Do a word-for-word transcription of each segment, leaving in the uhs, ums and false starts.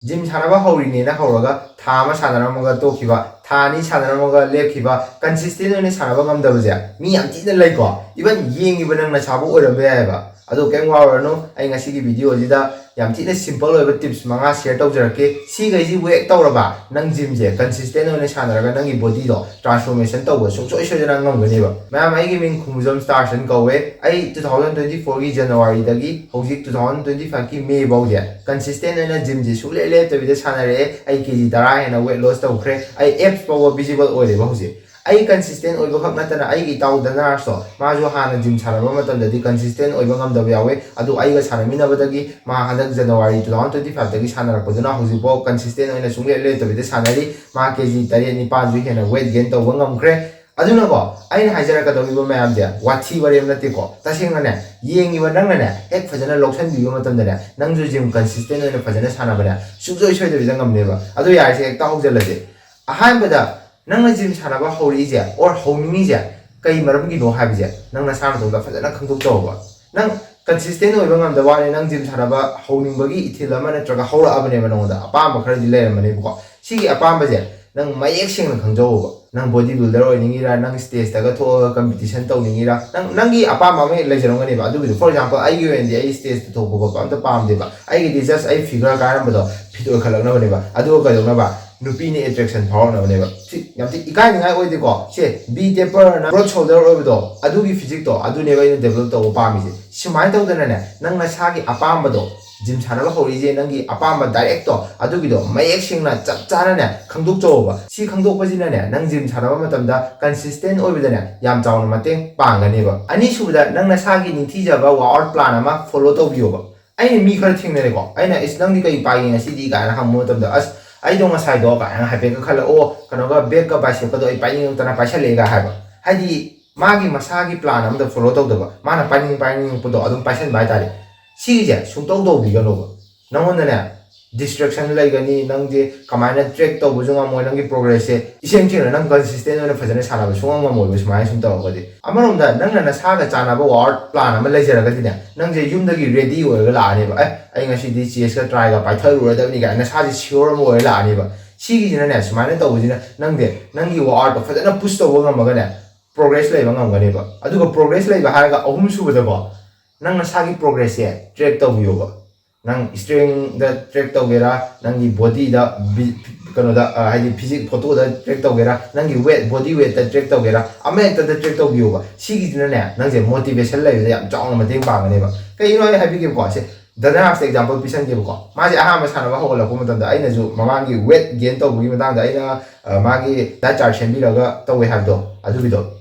Gym ꯁꯥꯟꯅꯕ ꯍꯧꯔꯤꯅꯦꯅ ꯍꯧꯔꯒ ꯊꯥ ꯑꯃ ꯁꯥꯟꯅꯔꯝꯃꯒ ꯇꯣꯛꯈꯤꯕ, ꯊꯥ ꯑꯅꯤ ꯁꯥꯟꯅꯔꯝꯃꯒ ꯂꯦꯞꯈꯤꯕ, ꯀꯟꯁꯤꯁꯇꯦꯟ ꯑꯣꯏꯅ ꯁꯥꯟꯅꯕ ꯉꯝꯗꯕꯁꯦ ꯃꯤ ꯌꯥꯝ ꯊꯤꯅ ꯂꯩꯀꯣ꯫ ꯏꯚꯟ ꯌꯦꯡꯉꯤꯕ ꯅꯪ ꯅꯁꯥꯕꯨ ꯑꯣꯏꯔꯝꯕ ꯌꯥꯏꯑꯕ꯫ ꯑꯗꯣ ꯀꯩꯝ ꯋꯥꯔꯨꯔꯅꯨ, ꯑꯩ ꯉꯁꯤꯒꯤ ꯚꯤꯗꯤꯑꯣꯁꯤꯗ ꯌꯥꯝ ꯊꯤꯅ ꯁꯤꯝꯄꯜ ꯑꯣꯏꯕ ꯇꯤꯞꯁ ꯃꯉꯥ ꯁꯤꯌꯔ ꯇꯧꯖꯔꯛꯀꯦ꯫ ꯁꯤꯈꯩꯁꯤ ꯍꯦꯛ ꯇꯧꯔꯕ, ꯅꯪ ꯖꯤꯝꯁꯦ ꯀꯟꯁꯤꯁꯇꯦꯟ ꯑꯣꯏꯅ ꯁꯥꯟꯅꯔꯒ ꯅꯪꯒꯤ ꯕꯣꯗꯤꯗꯣ ꯇ꯭ꯔꯥꯟꯁꯐꯣꯔꯃꯦꯁꯟ ꯇꯧꯕ ꯁꯨꯡꯁꯣꯏ ꯁꯣꯏꯗꯅ ꯉꯝꯒꯅꯦꯕ꯫ ꯃꯌꯥꯝ, ꯑꯩꯒꯤ ꯃꯤꯡ ꯈꯨꯃꯨꯖꯝ ꯁ꯭ꯇꯥꯔꯁꯟ ꯀꯧꯋꯦ꯫ ꯑꯩ two thousand twenty fourꯒꯤ ꯖꯅꯋꯥꯔꯤꯗꯒꯤ ꯍꯧꯖꯤꯛ two thousand twenty fiveꯀꯤ ꯃꯦ ꯐꯥꯎꯁꯦ ꯀꯟꯁꯤꯁꯇꯦꯟ ꯑꯣꯏꯅ ꯖꯤꯝꯁꯦ ꯁꯨꯡꯂꯦꯞ ꯂꯦꯞꯇꯕꯤꯗ ꯁꯥꯟꯅꯔꯛꯑꯦ꯫ ꯑꯩ ꯀꯦ ꯖꯤ ꯇꯔꯥ ꯍꯦꯟꯅ ꯋꯦꯠ ꯂꯣꯁ ꯇꯧꯈ꯭ꯔꯦ꯫ ꯑꯩ ꯑꯦꯞꯁ ꯐꯥꯎꯕ ꯚꯤꯖꯤꯕꯜ ꯑꯣꯏꯔꯦꯕ ꯍꯧꯖꯤꯛ꯫ ꯑꯩ ꯀꯟꯁꯤꯁꯇꯦꯟ ꯑꯣꯏꯕ ꯈꯛ ꯅꯠꯇꯅ ꯑꯩꯒꯤ ꯏꯇꯥꯎ ꯙꯅꯔꯥꯖꯇꯣ, ꯃꯥꯁꯨ ꯍꯥꯟꯅ ꯖꯤꯝ ꯁꯥꯟꯅꯕ ꯃꯇꯝꯗꯗꯤ ꯀꯟꯁꯤꯁꯇꯦꯟ ꯑꯣꯏꯕ ꯉꯝꯗꯕ ꯌꯥꯎꯋꯦ꯫ ꯑꯗꯨ ꯑꯩꯒ ꯁꯥꯟꯅꯃꯤꯟꯅꯕꯗꯒꯤ ꯃꯥ ꯍꯟꯗꯛ ꯖꯅꯋꯥꯔꯤ two thousand twenty fiveꯇꯒꯤ ꯁꯥꯟꯅꯔꯛꯄꯗꯨꯅ ꯍꯧꯖꯤꯛꯐꯥꯎ ꯀꯟꯁꯤꯁꯇꯦꯟ ꯑꯣꯏꯅ ꯁꯨꯡꯂꯦꯞ ꯂꯦꯞꯇꯕꯤꯗ ꯁꯥꯟꯅꯔꯤ꯫ ꯃꯥ ꯀꯦ ꯖꯤ ꯇꯔꯦꯠ ꯅꯤꯄꯥꯟꯁꯨ ꯍꯦꯟꯅ ꯋꯦꯠ ꯒꯦꯟ ꯇꯧꯕ ꯉꯝꯈ꯭ꯔꯦ꯫ ꯑꯗꯨꯅꯀꯣ, ꯑꯩꯅ ꯍꯥꯏꯖꯔꯛꯀꯗꯧꯔꯤꯕ ꯃꯌꯥꯝꯁꯦ ꯋꯥꯊꯤ ꯋꯥꯔꯦꯝ ꯅꯠꯇꯦꯀꯣ꯫ ꯇꯁꯦꯡꯅꯅꯦ, ꯌꯦꯡꯉꯤꯕ ꯅꯪꯅꯅꯦ ꯍꯦꯛ ꯐꯖꯅ ꯂꯧꯁꯟꯕꯤꯕ ꯃꯇꯝꯗꯅꯦ, ꯅꯪꯁꯨ ꯖꯤꯝ ꯀꯟꯁꯤꯁꯇꯦꯟ ꯑꯣꯏꯅ ꯐꯖꯅ ꯁꯥꯟꯅꯕꯅꯦ ꯁꯨꯡꯁꯣꯏ ꯁꯣꯏꯗꯕꯤꯗ ꯉꯝꯅꯦꯕ꯫ ꯑꯗꯨ ꯌꯥꯔꯤꯁꯦ ꯍꯦꯛꯇ ꯍꯧꯖꯤꯜꯂꯁꯦ꯫ ꯑꯍꯥꯟꯕꯗ, ꯅꯪꯅ ꯖꯤꯝ ꯁꯥꯟꯅꯕ ꯍꯧꯔꯛꯏꯁꯦ or ꯍꯧꯅꯤꯡꯉꯤꯁꯦ ꯀꯩ ꯃꯔꯝꯒꯤꯅꯣ ꯍꯥꯏꯕꯁꯦ ꯅꯪ ꯅꯁꯥ ꯅꯇꯣꯝꯇ ꯐꯖꯅ ꯈꯪꯗꯣꯛꯆꯧꯕ꯫ ꯅꯪ ꯀꯟꯁꯤꯁꯇꯦꯟ ꯑꯣꯏꯕ ꯉꯝꯗꯕ ꯋꯥꯅꯤ, ꯅꯪ ꯖꯤꯝ ꯁꯥꯟꯅꯕ ꯍꯧꯅꯤꯡꯕꯒꯤ ꯏꯊꯤꯜ ꯑꯃ ꯅꯠꯇ꯭ꯔꯒ ꯍꯧꯔꯛꯑꯕꯅꯦꯕ, ꯅꯉꯣꯟꯗ ꯑꯄꯥꯝꯕ ꯈꯔꯗꯤ ꯂꯩꯔꯝꯃꯅꯦꯕꯀꯣ꯫ ꯁꯤꯒꯤ ꯑꯄꯥꯝꯕꯁꯦ ꯅꯪ ꯃꯌꯦꯛ ꯁꯦꯡꯅ ꯈꯪꯖꯧꯕ꯫ ꯅꯪ ꯕꯣꯗꯤ ꯕꯤꯜꯗꯔ ꯑꯣꯏꯅꯤꯡꯉꯤꯔꯥ, ꯅꯪ ꯁ꯭ꯇꯦꯖꯇꯒ ꯊꯣꯛꯑꯒ ꯀꯝꯄꯤꯇꯤꯁꯟ ꯇꯧꯅꯤꯡꯉꯤꯔꯥ, ꯅꯪ, ꯅꯪꯒꯤ ꯑꯄꯥꯝꯕ ꯑꯃ ꯂꯩꯖꯔꯝꯒꯅꯦꯕ꯫ ꯑꯗꯨꯒꯤꯗꯣ, for example, ꯑꯩꯒꯤ ꯑꯣꯏꯅꯗꯤ ꯑꯩ ꯁ꯭ꯇꯦꯖꯇ ꯊꯣꯛꯄ ꯈꯣꯠꯄ ꯑꯝꯇ ꯄꯥꯝꯗꯦꯕ꯫ ꯑꯩꯒꯤꯗꯤ just ꯑꯩ ꯐꯤꯒꯔ ꯀꯥꯏꯔꯝꯕꯗꯣ ꯐꯤꯠ ꯑꯣꯏꯈꯠꯂꯛꯅꯕꯅꯦꯕ꯫ ꯑꯗꯨꯒ ꯀꯩꯗꯧꯅꯕ? ꯅꯨꯄꯤꯅ ꯑꯦꯇ꯭ꯔꯦꯛꯁꯟ ꯐꯥꯎꯔꯛꯅꯕꯅꯦꯕ꯫ ꯁꯤ ꯌꯥꯝ ꯊꯤ ꯏꯀꯥꯏꯅꯤꯡꯉꯥꯏ ꯑꯣꯏꯗꯦꯀꯣ꯫ ꯁꯦ, ꯕꯤ ꯇꯦꯄꯔꯅ ꯕ꯭ꯔꯣꯗ ꯁꯣꯜꯗꯔ ꯑꯣꯏꯕꯗꯣ, ꯑꯗꯨꯒꯤ ꯐꯤꯖꯤꯛꯇꯣ, ꯑꯗꯨꯅꯦꯕ ꯑꯩꯅ ꯗꯦꯕꯂꯞ ꯇꯧꯕ ꯄꯥꯝꯃꯤꯁꯦ꯫ ꯁꯨꯃꯥꯏꯅ ꯇꯧꯗꯅꯅꯦ, ꯅꯪ ꯅꯁꯥꯒꯤ ꯑꯄꯥꯝꯕꯗꯣ, ꯖꯤꯝ ꯁꯥꯟꯅꯕ ꯍꯧꯔꯛꯏꯁꯦ ꯅꯪꯒꯤ ꯑꯄꯥꯝꯕ ꯗꯥꯏꯔꯦꯛꯇꯣ, ꯑꯗꯨꯒꯤꯗꯣ ꯃꯌꯦꯛ ꯁꯦꯡꯅ ꯆꯞ ꯆꯥꯅꯅꯦ ꯈꯪꯗꯣꯛꯆꯧꯕ꯫ ꯁꯤ ꯈꯪꯗꯣꯛꯄꯁꯤꯅꯅꯦ, ꯅꯪ ꯖꯤꯝ ꯁꯥꯟꯅꯕ ꯃꯇꯝꯗ ꯀꯟꯁꯤꯁꯇꯦꯟ ꯑꯣꯏꯕꯗꯅꯦ ꯌꯥꯝ ꯆꯥꯎꯅ ꯃꯇꯦꯡ ꯄꯥꯡꯒꯅꯦꯕ꯫ ꯑꯅꯤꯁꯨꯕꯗ, ꯅꯪ ꯅꯁꯥꯒꯤ ꯅꯤꯡꯊꯤꯖꯕ ꯋꯥꯛꯑꯥꯎꯠ ꯄ꯭ꯂꯥꯟ ꯑꯃ ꯐꯣꯂꯣ ꯇꯧꯕꯤꯌꯣꯕ꯫ ꯑꯩꯅ ꯃꯤ ꯈꯔ ꯊꯦꯡꯅꯔꯦꯀꯣ, ꯑꯩꯅ, "ꯏꯁ, ꯅꯪꯗꯤ ꯀꯩ ꯄꯥꯏꯒꯦ ꯉꯁꯤꯗꯤ?" ꯀꯥꯏꯅ ꯍꯪꯕ ꯃꯇꯝꯗ, "ꯑꯁ, ꯑꯩꯗꯣ ꯉꯁꯥꯏꯗꯣ" ꯀꯥꯏꯅ ꯍꯥꯏꯐꯦꯠꯀ ꯈꯜꯂꯛꯑꯣ, "ꯀꯩꯅꯣꯒ, ꯕꯦꯛꯀ ꯕꯥꯏꯁꯦꯞꯀꯗꯣ ꯑꯩ ꯄꯥꯏꯅꯤꯡꯉꯛꯇꯅ ꯄꯥꯏꯁꯜꯂꯛꯑꯦ" ꯀꯥꯏ ꯍꯥꯏꯕ꯫ ꯍꯥꯏꯗꯤ, ꯃꯥꯒꯤ ꯃꯁꯥꯒꯤ ꯄ꯭ꯂꯥꯟ ꯑꯃꯗ ꯐꯣꯂꯣ ꯇꯧꯗꯕ, ꯃꯥꯅ ꯄꯥꯏꯅꯤꯡ ꯄꯥꯏꯅꯤꯡꯉꯛꯄꯗꯣ ꯑꯗꯨꯝ ꯄꯥꯏꯁꯟꯕ ꯍꯥꯏꯇꯥꯔꯦ꯫ ꯁꯤꯒꯤꯁꯦ ꯁꯨꯡꯇꯧ ꯇꯧꯕꯤꯒꯅꯣꯕ꯫ ꯅꯉꯣꯟꯗꯅꯦ, distraction ꯂꯩꯒꯅꯤ, ꯅꯪꯁꯦ ꯀꯃꯥꯏꯅ track ꯇꯧꯕꯁꯨ ꯉꯝꯃꯣꯏ, ꯅꯪꯒꯤ progress ꯁꯦ ꯏꯁꯦꯡ ꯁꯦꯡꯅ ꯅꯪ consistent ꯑꯣꯏꯅ ꯐꯖꯅ ꯁꯥꯟꯅꯕ ꯁꯨꯡꯉꯝ ꯉꯝꯃꯣꯏꯕ ꯁꯨꯃꯥꯏꯅ ꯁꯨꯝ ꯇꯧꯔꯒꯗꯤ꯫ ꯑꯃꯔꯣꯝꯗ ꯅꯪꯅ ꯅꯁꯥꯒ ꯆꯥꯟꯅꯕ workout plan ꯑꯃ ꯂꯩꯖꯔꯒꯗꯤꯅꯦ, ꯅꯪꯁꯦ ꯌꯨꯝꯗꯒꯤ ready ꯑꯣꯏꯔꯒ ꯂꯥꯛꯑꯅꯦꯕ꯫ "ꯑꯦ, ꯑꯩ ꯉꯁꯤꯗꯤ chest ꯀ try ꯒ ꯄꯥꯏꯊꯔꯨꯔꯗꯕꯅꯤ" ꯀꯥꯏꯅ ꯅꯁꯥꯁꯦ sure ꯑꯃ ꯑꯣꯏꯔ ꯂꯥꯛꯑꯅꯦꯕ꯫ ꯁꯤꯒꯤꯁꯤꯅꯅꯦ, ꯁꯨꯃꯥꯏꯅ ꯇꯧꯕꯁꯤꯅ ꯅꯪꯗꯤ ꯅꯪꯒꯤ workout ꯇꯣ ꯐꯖꯅ push ꯇꯧꯕ ꯉꯝꯃꯒꯅꯦ, progress ꯂꯩꯕ ꯉꯝꯒꯅꯦꯕ꯫ ꯑꯗꯨꯒ progress ꯂꯩꯕ ꯍꯥꯏꯔꯒ ꯑꯍꯨꯝ ꯁꯨꯕꯗꯀꯣ, ꯅꯪ ꯅꯁꯥꯒꯤ progress ꯁꯦ track ꯇꯧꯕꯤꯌꯣꯕ꯫ ꯅꯪ strength ꯗ track ꯇꯧꯒꯦꯔꯥ, ꯅꯪꯒꯤ body ꯗ ꯕꯤ-, ꯀꯩꯅꯣꯗ, ꯑ, ꯍꯥꯏꯗꯤ physique photo ꯗ track ꯇꯧꯒꯦꯔꯥ, ꯅꯪꯒꯤ weight, body weight ꯇ track ꯇꯧꯒꯦꯔꯥ, ꯑꯃ ꯍꯦꯛꯇꯗ track ꯇꯧꯕꯤꯌꯣꯕ꯫ ꯁꯤꯒꯤꯁꯤꯅꯅꯦ, ꯅꯪꯁꯦ motivation ꯂꯩꯕꯗ ꯌꯥꯝ ꯆꯥꯎꯅ ꯃꯇꯦꯡ ꯄꯥꯡꯒꯅꯦꯕ꯫ ꯀꯩꯒꯤꯅꯣ ꯑꯩ ꯍꯥꯏꯕꯤꯒꯦꯕꯀꯣ, ꯁꯦ, ꯗꯗꯥꯁ example ꯄꯤꯁꯟꯒꯦꯕꯀꯣ꯫ ꯃꯥꯁꯦ ꯑꯍꯥꯟꯕ ꯁꯥꯟꯅꯕ ꯍꯧꯒꯠꯂꯛꯄ ꯃꯇꯝꯗ ꯑꯩꯅꯁꯨ ꯃꯃꯥꯡꯒꯤ weight gain ꯇꯧꯕꯒꯤ ꯃꯇꯥꯡꯗ ꯑꯩꯅ, ꯑ, ꯃꯥꯒꯤ diet chart ꯁꯦꯝꯕꯤꯔꯒ ꯇꯧꯋꯦ ꯍꯥꯏꯕꯗꯣ, ꯑꯗꯨꯒꯤꯗꯣ꯫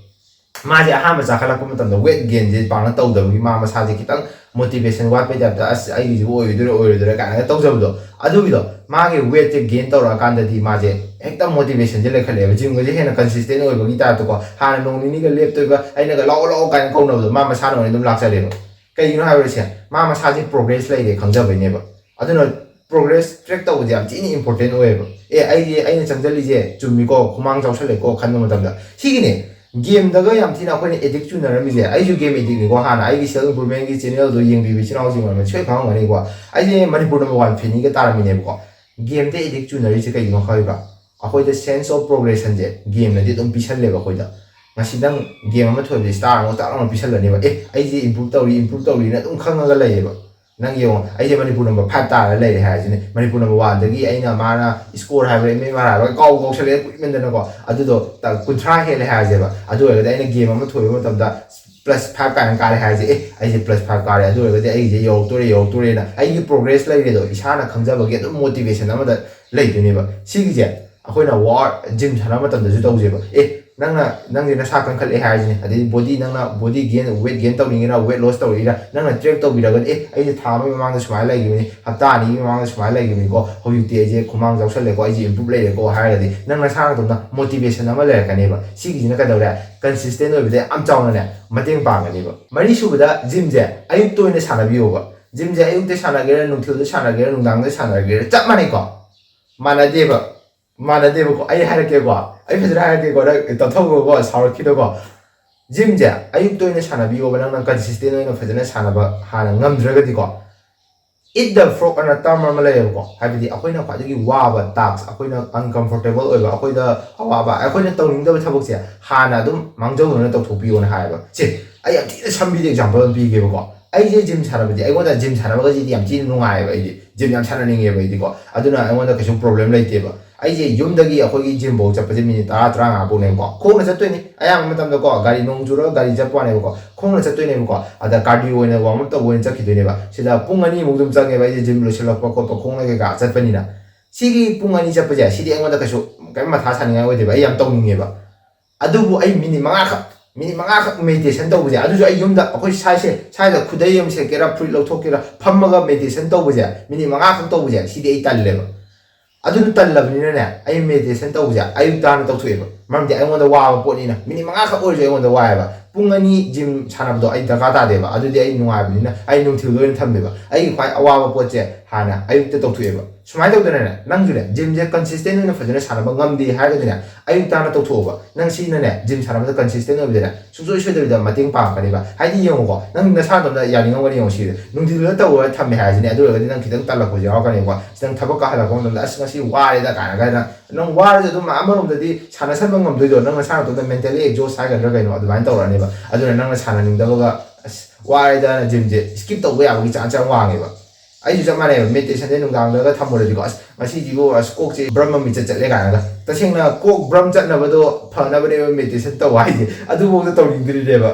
ꯃꯥꯁꯦ ꯑꯍꯥꯟꯕ ꯆꯥꯈꯠꯂꯛꯄ ꯃꯇꯝꯗ weight gain ꯁꯦ ꯄꯥꯛꯅ ꯇꯧꯗꯕꯒꯤ ꯃꯥ ꯃꯁꯥꯁꯦ ꯈꯤꯇꯪ motivation ꯋꯥꯠꯄꯩ type ꯇ, "ꯑꯁ, ꯑꯩꯒꯤꯁꯤꯕꯨ ꯑꯣꯏꯔꯣꯏꯗꯣꯏꯔꯥ, ꯑꯣꯏꯔꯣꯏꯗꯣꯏꯔꯥ?" ꯀꯥꯏꯅꯒ ꯇꯧꯖꯕꯗꯣ꯫ ꯑꯗꯨꯒꯤꯗꯣ, ꯃꯥꯒꯤ weight ꯁꯦ gain ꯇꯧꯔꯛꯑꯀꯥꯟꯗꯗꯤ ꯃꯥꯁꯦ ꯍꯦꯛꯇ motivation ꯁꯦ ꯂꯩꯈꯠꯂꯛꯑꯦꯕ꯫ Gym ꯒꯁꯦ ꯍꯦꯟꯅ consistent ꯑꯣꯏꯕꯒꯤ type ꯇꯀꯣ꯫ ꯍꯥꯟꯅ ꯅꯣꯡ ꯅꯤꯅꯤꯒ ꯂꯦꯞꯇꯣꯏꯒ ꯑꯩꯅꯒ "ꯂꯥꯛꯑꯣ, ꯂꯥꯛꯑꯣ" ꯀꯥꯏꯅ ꯀꯧꯅꯕꯗꯣ, ꯃꯥ ꯃꯁꯥꯅ ꯑꯣꯏꯅ ꯑꯗꯨꯝ ꯂꯥꯛꯆꯔꯦꯕ꯫ ꯀꯩꯒꯤꯅꯣ ꯍꯥꯏꯕꯁꯦ, ꯃꯥ ꯃꯁꯥꯁꯦ progress ꯂꯩꯔꯦ ꯈꯪꯖꯕꯩꯅꯦꯕ꯫ ꯑꯗꯨꯅ progress track ꯇꯧꯕꯁꯦ ꯌꯥꯝ ꯊꯤꯅ important ꯑꯣꯏꯌꯦꯕ꯫ "ꯑꯦ, ꯑꯩꯗꯤ ꯑꯩꯅ ꯆꯪꯁꯤꯜꯂꯤꯁꯦ ꯆꯨꯝꯃꯤꯀꯣ, ꯈꯨꯃꯥꯡ ꯆꯥꯎꯁꯜꯂꯦꯀꯣ" ꯈꯟꯕ ꯃꯇꯝꯗ꯫ ꯁꯤꯒꯤꯅꯦ, game ꯗꯒ ꯌꯥꯝ ꯊꯤꯅ ꯑꯩꯈꯣꯏꯅ addict ꯆꯨꯅꯔꯝꯃꯤꯁꯦ꯫ ꯑꯩꯁꯨ game addict ꯅꯤꯀꯣ꯫ ꯍꯥꯟꯅ ꯑꯩꯒꯤ self improvement ꯒꯤ channel ꯗꯣ ꯌꯦꯡꯕꯤꯕ ꯏꯆꯤꯟ ꯏꯅꯥꯎꯁꯤꯡ ꯑꯣꯏꯔꯝꯃꯗꯤ ꯁꯣꯏ ꯈꯪꯉꯝꯒꯅꯤꯀꯣ꯫ ꯑꯩꯁꯦ ꯃꯅꯤꯄꯨꯔ number one fan ꯒ ꯇꯥꯔꯝꯃꯤꯅꯦꯕꯀꯣ꯫ Game ꯗ addict ꯆꯨꯅꯔꯤꯁꯦ ꯀꯩꯒꯤꯅꯣ ꯈꯪꯕ꯭ꯔꯥ? ꯑꯩꯈꯣꯏꯗ sense of progression say game ꯅꯗꯤ ꯑꯗꯨꯝ ꯄꯤꯁꯜꯂꯦꯕ ꯑꯩꯈꯣꯏꯗ꯫ ꯉꯁꯤꯗꯪ game ꯑꯃ ꯊꯣꯏꯕꯗꯤ star ꯑꯃ ꯇꯥꯛ ꯂꯥꯎꯅ ꯄꯤꯁꯜꯂꯅꯦꯕ꯫ "ꯑꯦ, ꯑꯩꯁꯦ improve ꯇꯧꯔꯤ, improve ꯇꯧꯔꯤꯅ" ꯑꯗꯨꯝ ꯈꯪꯉꯒ ꯂꯩꯌꯦꯕ꯫ ꯅꯪ ꯌꯦꯡꯉꯣ, ꯑꯩꯁꯦ ꯃꯅꯤꯄꯨꯔ number five ꯇꯥꯔ ꯂꯩꯔꯦ ꯍꯥꯏꯔꯁꯤꯅꯦ꯫ ꯃꯅꯤꯄꯨꯔ number one ꯗꯒꯤ ꯑꯩꯅ, ꯃꯥꯅ score ꯍꯥꯏꯕ꯭ꯔꯥ, M M R ꯍꯥꯏꯕ꯭ꯔꯥ, ꯀꯥꯎ ꯀꯥꯎꯁꯜꯂꯛꯑꯦ ꯀꯨꯏꯃꯟꯗꯅꯀꯣ꯫ ꯑꯗꯨꯗꯣ ꯇ-, ꯀꯨꯟꯊ꯭ꯔꯥ ꯍꯦꯜꯂꯦ ꯍꯥꯏꯔꯁꯦꯕ꯫ ꯑꯗꯨ ꯑꯣꯏꯔꯒꯗꯤ ꯑꯩꯅ game ꯑꯃ ꯊꯣꯏꯕ ꯃꯇꯝꯗ plus five ꯀꯥꯏꯅ ꯀꯥꯔꯦ ꯍꯥꯏꯔꯁꯦ꯫ "ꯑꯦ, ꯑꯩꯁꯦ plus five ꯀꯥꯔꯦ, ꯑꯗꯨ ꯑꯣꯏꯔꯒꯗꯤ ꯑꯩꯁꯦ ꯌꯧꯔꯛꯇꯣꯔꯦ, ꯌꯧꯔꯛꯇꯣꯔꯦꯅ" ꯑꯩꯒꯤ progress ꯂꯩꯔꯦꯗꯣ ꯏꯁꯥꯅ ꯈꯪꯖꯕꯒꯤ ꯑꯗꯨꯝ motivation ꯑꯃꯗ ꯂꯩꯗꯣꯏꯅꯦꯕ꯫ ꯁꯤꯒꯤꯁꯦ ꯑꯩꯈꯣꯏꯅ ꯋꯥꯔ-, gym ꯁꯥꯟꯅꯕ ꯃꯇꯝꯗꯁꯨ ꯇꯧꯁꯦꯕ꯫ "ꯑꯦ, ꯅꯪꯅ, ꯅꯪꯁꯦ ꯅꯁꯥ ꯀꯟꯈꯠꯂꯛꯑꯦ" ꯍꯥꯏꯔꯤꯁꯤꯅꯦ꯫ ꯑꯗꯩꯗꯤ body, ꯅꯪꯅ body gain, weight gain ꯇꯧꯅꯤꯡꯉꯤꯔꯥ, weight loss ꯇꯧꯔꯤꯔꯥ, ꯅꯪꯅ track ꯇꯧꯕꯤꯔꯒꯗꯤ, "ꯑꯦ, ꯑꯩꯁꯦ ꯊꯥ ꯑꯃꯒꯤ ꯃꯃꯥꯡꯗ ꯁꯨꯃꯥꯏꯅ ꯂꯩꯈꯤꯕꯅꯤ, ꯍꯞꯇꯥ ꯑꯅꯤꯒꯤ ꯃꯃꯥꯡꯗ ꯁꯨꯃꯥꯏꯅ ꯂꯩꯈꯤꯕꯅꯤꯀꯣ, ꯍꯧꯖꯤꯛꯇꯤ ꯑꯩꯁꯦ ꯈꯨꯃꯥꯡ ꯆꯥꯎꯁꯜꯂꯦꯀꯣ, ꯑꯩꯁꯦ improve ꯂꯩꯔꯦꯀꯣ" ꯍꯥꯏꯔꯒꯗꯤ ꯅꯪ ꯅꯁꯥ ꯅꯇꯣꯝꯇ motivation ꯑꯃ ꯂꯩꯔꯛꯀꯅꯦꯕ꯫ ꯁꯤꯒꯤꯁꯤꯅ ꯀꯩꯗꯧꯔꯦ? Consistent ꯑꯣꯏꯕꯗ ꯌꯥꯝ ꯆꯥꯎꯅꯅꯦ ꯃꯇꯦꯡ ꯄꯥꯡꯒꯅꯦꯕ꯫ ꯃꯔꯤꯁꯨꯕꯗ, gym ꯁꯦ ꯑꯌꯨꯛꯇ ꯑꯣꯏꯅ ꯁꯥꯟꯅꯕꯤꯌꯣꯕ꯫ ꯖꯤꯝꯁꯦ ꯑꯌꯨꯛꯇ ꯁꯥꯟꯅꯒꯦꯔꯥ, ꯅꯨꯡꯊꯤꯜꯗ ꯁꯥꯟꯅꯒꯦꯔꯥ, ꯅꯨꯡꯗꯥꯡꯗ ꯁꯥꯟꯅꯒꯦꯔꯥ, ꯆꯞ ꯃꯥꯟꯅꯩꯀꯣ꯫ ꯃꯥꯟꯅꯗꯦꯕ꯫ ꯃꯥꯟꯅꯗꯦꯕꯀꯣ꯫ ꯑꯩ ꯍꯥꯏꯔꯛꯀꯦꯀꯣ꯫ ꯑꯩ ꯐꯖꯅ ꯍꯥꯏꯔꯛꯀꯦꯀꯣ꯫ ꯅꯪ ꯇꯞꯊꯧꯕꯀꯣ, ꯁꯥꯎꯔꯛꯈꯤꯗꯀꯣ꯫ ꯖꯤꯝꯁꯦ ꯑꯌꯨꯛꯇ ꯑꯣꯏꯅ ꯁꯥꯟꯅꯕꯤꯌꯣꯕ, ꯅꯪꯅ ꯀꯟꯁꯤꯁꯇꯦꯟ ꯑꯣꯏꯅ ꯐꯖꯅ ꯁꯥꯟꯅꯕ ꯍꯥꯟꯅ ꯉꯝꯗ꯭ꯔꯒꯗꯤꯀꯣ꯫ Eat the frog ꯑꯅ term ꯑꯃ ꯂꯩꯌꯦꯕꯀꯣ꯫ ꯍꯥꯏꯕꯗꯤ ꯑꯩꯈꯣꯏꯅ ꯈ꯭ꯋꯥꯏꯗꯒꯤ ꯋꯥꯕ ꯇꯥꯛꯁ, ꯑꯩꯈꯣꯏꯅ ꯑꯟꯀꯝꯐꯣꯔꯇꯦꯕꯜ ꯑꯣꯏꯕ, ꯑꯩꯈꯣꯏꯗ ꯑꯋꯥꯕ, ꯑꯩꯈꯣꯏꯅ ꯇꯧꯅꯤꯡꯗꯕ ꯊꯕꯛꯁꯦ ꯍꯥꯟꯅ ꯑꯗꯨꯝ ꯃꯥꯡꯖꯧꯅꯅ ꯇꯧꯊꯣꯛꯄꯤꯌꯣꯅ ꯍꯥꯏꯌꯦꯕ꯫ ꯁꯦ, ꯑꯩ ꯌꯥꯝ ꯊꯤꯅ ꯁꯝꯕꯤꯗ ꯑꯦꯛꯖꯥꯝꯄꯜ ꯑꯃ ꯄꯤꯒꯦꯕꯀꯣ꯫ ꯑꯩꯁꯦ ꯖꯤꯝ ꯁꯥꯟꯅꯕꯗꯤ, ꯑꯩꯉꯣꯟꯗ ꯖꯤꯝ ꯁꯥꯟꯅꯕꯒꯁꯤꯗꯤ ꯌꯥꯝ ꯊꯤꯅ ꯅꯨꯡꯉꯥꯏꯌꯦꯕ꯫ ꯑꯩꯗꯤ ꯖꯤꯝ ꯌꯥꯝ ꯁꯥꯟꯅꯅꯤꯡꯉꯦꯕ ꯑꯩꯗꯤꯀꯣ꯫ ꯑꯗꯨꯅ ꯑꯩꯉꯣꯟꯗ ꯀꯩꯁꯨ ꯄ꯭ꯔꯣꯕ꯭ꯂꯦꯝ ꯂꯩꯇꯦꯕ꯫ ꯑꯩꯁꯦ ꯌꯨꯝꯗꯒꯤ ꯑꯩꯈꯣꯏꯒꯤ ꯖꯤꯝꯐꯧ ꯆꯠꯄꯁꯦ ꯃꯤꯅꯤꯠ ꯇꯔꯥ, ꯇꯔꯥꯃꯉꯥ ꯐꯥꯎꯅꯦꯕꯀꯣ꯫ ꯈꯣꯡꯅ ꯆꯠꯇꯣꯏꯅꯤ꯫ ꯑꯌꯥꯝꯕ ꯃꯇꯝꯗꯀꯣ ꯒꯥꯔꯤ, ꯅꯣꯡ ꯆꯨꯔꯒ ꯒꯥꯔꯤ ꯆꯠꯄ ꯋꯥꯅꯦꯕꯀꯣ꯫ ꯈꯣꯡꯅ ꯆꯠꯇꯣꯏꯅꯦꯕꯀꯣ꯫ ꯑꯗ ꯀꯥꯔꯗꯤꯑꯣ ꯑꯣꯏꯅ ꯋꯥꯔꯝ ꯑꯞ ꯇꯧꯕ ꯑꯣꯏꯅ ꯆꯠꯈꯤꯗꯣꯏꯅꯦꯕ꯫ ꯁꯤꯗ ꯄꯨꯡ ꯑꯅꯤꯃꯨꯛ ꯑꯗꯨꯝ ꯆꯪꯉꯦꯕ ꯑꯩꯁꯦ ꯖꯤꯝ ꯂꯣꯏꯁꯤꯜꯂꯛꯄ ꯈꯣꯠꯄ, ꯈꯣꯡꯅ ꯀꯩꯀꯥ ꯆꯠꯄꯅꯤꯅ꯫ ꯁꯤꯒꯤ ꯄꯨꯡ ꯑꯅꯤ ꯆꯠꯄꯁꯦ, ꯁꯤꯗꯤ ꯑꯩꯉꯣꯟꯗ ꯀꯩꯁꯨ ꯀꯩꯝ ꯃꯊꯥ ꯁꯥꯅꯤꯡꯉꯥꯏ ꯑꯣꯏꯗꯦꯕ꯫ ꯑꯩ ꯌꯥꯝ ꯇꯧꯅꯤꯡꯉꯦꯕ꯫ ꯑꯗꯨꯕꯨ ꯑꯩ ꯃꯤꯅꯤꯠ ꯃꯉꯥꯈꯛ, ꯃꯤꯅꯤꯠ ꯃꯉꯥꯈꯛ ꯃꯦꯗꯤꯇꯦꯁꯟ ꯇꯧꯕꯁꯦ, ꯑꯗꯨꯁꯨ ꯑꯩ ꯌꯨꯝꯗ, ꯑꯩꯈꯣꯏ ꯁꯥꯏꯁꯦ, ꯁꯥꯏꯗ ꯈꯨꯗꯩ ꯑꯃ ꯁꯦꯠꯀꯦꯔꯥ, ꯐꯨꯔꯤꯠ ꯂꯧꯊꯣꯛꯀꯦꯔꯥ, ꯐꯝꯃꯒ ꯃꯦꯗꯤꯇꯦꯁꯟ ꯇꯧꯕꯁꯦ, ꯃꯤꯅꯤꯠ ꯃꯉꯥꯈꯛ ꯇꯧꯕꯁꯦ, ꯁꯤꯗꯤ ꯑꯩ ꯇꯜꯂꯦꯕ꯫ ꯑꯗꯨꯅ ꯇꯜꯂꯕꯅꯤꯅꯅꯦ, ꯑꯩ ꯃꯦꯗꯤꯇꯦꯁꯟ ꯇꯧꯕꯁꯦ ꯑꯌꯨꯛꯇ ꯍꯥꯟꯅ ꯇꯧꯊꯣꯛꯑꯦꯕ꯫ ꯃꯔꯝꯗꯤ ꯑꯩꯉꯣꯟꯗ ꯋꯥꯕ ꯄꯣꯠꯅꯤꯅ, ꯃꯤꯅꯤꯠ ꯃꯉꯥꯈꯛ ꯑꯣꯏꯔꯁꯨ ꯑꯩꯉꯣꯟꯗ ꯋꯥꯏꯑꯦꯕ꯫ ꯄꯨꯡ ꯑꯅꯤ ꯖꯤꯝ ꯁꯥꯟꯅꯕꯗꯣ ꯑꯩ ꯗꯔꯀꯥꯔ ꯇꯥꯗꯦꯕ꯫ ꯑꯗꯨꯗꯤ ꯑꯩ ꯅꯨꯡꯉꯥꯏꯕꯅꯤꯅ ꯑꯩ ꯅꯨꯡꯊꯤꯜꯗ ꯑꯣꯏꯅ ꯊꯝꯃꯦꯕ꯫ ꯑꯩꯒꯤ ꯈ꯭ꯋꯥꯏ ꯑꯋꯥꯕ ꯄꯣꯠꯁꯦ ꯍꯥꯟꯅ ꯑꯌꯨꯛꯇ ꯇꯧꯊꯣꯛꯑꯦꯕ꯫ ꯁꯨꯃꯥꯏꯅ ꯇꯧꯗꯅꯅꯦ, ꯅꯪꯁꯨꯅꯦ, ꯖꯤꯝꯁꯦ ꯀꯟꯁꯤꯁꯇꯦꯟ ꯑꯣꯏꯅ ꯐꯖꯅ ꯁꯥꯟꯅꯕ ꯉꯝꯗꯦ ꯍꯥꯏꯔꯒꯗꯤꯅꯦ, ꯑꯌꯨꯛꯇ ꯍꯥꯟꯅ ꯇꯧꯊꯣꯛꯑꯣꯕ꯫ ꯅꯪ ꯁꯤꯅꯅꯦ, ꯖꯤꯝ ꯁꯥꯟꯅꯕꯗ ꯀꯟꯁꯤꯁꯇꯦꯟ ꯑꯣꯏꯕꯗꯅꯦ, ꯁꯨꯡꯁꯣꯏ ꯁꯣꯏꯗꯕꯤꯗ ꯃꯇꯦꯡ ꯄꯥꯡꯉꯛꯀꯅꯤꯕ꯫ ꯍꯥꯏꯗꯤ ꯌꯦꯡꯉꯨꯀꯣ, ꯅꯪ ꯅꯁꯥ ꯅꯇꯣꯝꯇ ꯌꯥꯅꯤꯡꯉꯝꯒꯅꯤ꯫ ꯌꯦꯡꯉꯣ ꯁꯤꯗ, ꯅꯨꯡꯊꯤꯜꯗ ꯇꯧꯔꯒ ꯊꯝꯃꯦ ꯍꯥꯏꯔꯁꯤꯅꯦ, ꯑꯗꯨ ꯑꯣꯏꯔꯒꯗꯤ ꯅꯪ ꯈꯤꯇꯪ ꯇꯜꯂꯛꯄꯁꯨ ꯌꯥꯎꯔꯛꯀꯅꯤꯀꯣ꯫ ꯈꯤꯇꯪ ꯊꯕꯛꯀ ꯍꯜꯂꯛꯄ ꯃꯇꯝꯗ, "ꯑꯁ, ꯉꯁꯤ ꯋꯥꯔꯦꯗ" ꯀꯥꯏꯅ, ꯀꯥꯏꯅ ꯅꯪ ꯋꯥꯔꯁꯨ ꯑꯗꯨꯝ ꯑꯃꯔꯣꯝꯗꯗꯤ ꯁꯥꯟꯅꯁꯟꯕ ꯉꯝꯗꯣꯏꯗꯣ, ꯅꯪ ꯅꯁꯥ ꯅꯇꯣꯝꯇ ꯃꯦꯟꯇꯦꯜꯂꯤ ꯑꯦꯛꯖꯣꯁ ꯍꯥꯏꯒꯗ꯭ꯔꯥ ꯀꯩꯅꯣ, ꯑꯗꯨꯃꯥꯏꯅ ꯇꯧꯔꯛꯑꯅꯦꯕ꯫ ꯑꯗꯨꯅ ꯅꯪꯅ ꯁꯥꯟꯅꯅꯤꯡꯗꯕꯒ, "ꯑꯁ, ꯋꯥꯔꯦꯗꯅ" ꯖꯤꯝꯁꯦ ꯁ꯭ꯀꯤꯞ ꯇꯧꯕ ꯌꯥꯕꯒꯤ ꯆꯥꯟꯁ ꯌꯥꯝ ꯋꯥꯡꯉꯦꯕ꯫ ꯑꯩꯁꯨ ꯆꯞ ꯃꯥꯟꯅꯩꯕ, ꯃꯦꯗꯤꯇꯦꯁꯟꯁꯦ ꯅꯨꯡꯗꯥꯡꯗꯒ ꯊꯝꯃꯨꯔꯗꯤꯀꯣ, "ꯑꯁ, ꯉꯁꯤꯁꯤꯕꯨ, ꯑꯁ, ꯀꯣꯛꯁꯦ ꯕ꯭ꯔꯝ ꯑꯃ ꯃꯤꯆꯠ ꯆꯠꯂꯦ" ꯀꯥꯏꯅꯒ꯫ ꯇꯁꯦꯡꯅ ꯀꯣꯛ ꯕ꯭ꯔꯝ ꯆꯠꯅꯕꯗꯣ ꯐꯅꯕꯅꯦꯕ ꯃꯦꯗꯤꯇꯦꯁꯟ ꯇꯧꯕ ꯍꯥꯏꯁꯦ, ꯑꯗꯨꯐꯥꯎꯗ ꯇꯧꯅꯤꯡꯗ꯭ꯔꯤꯅꯦꯕ꯫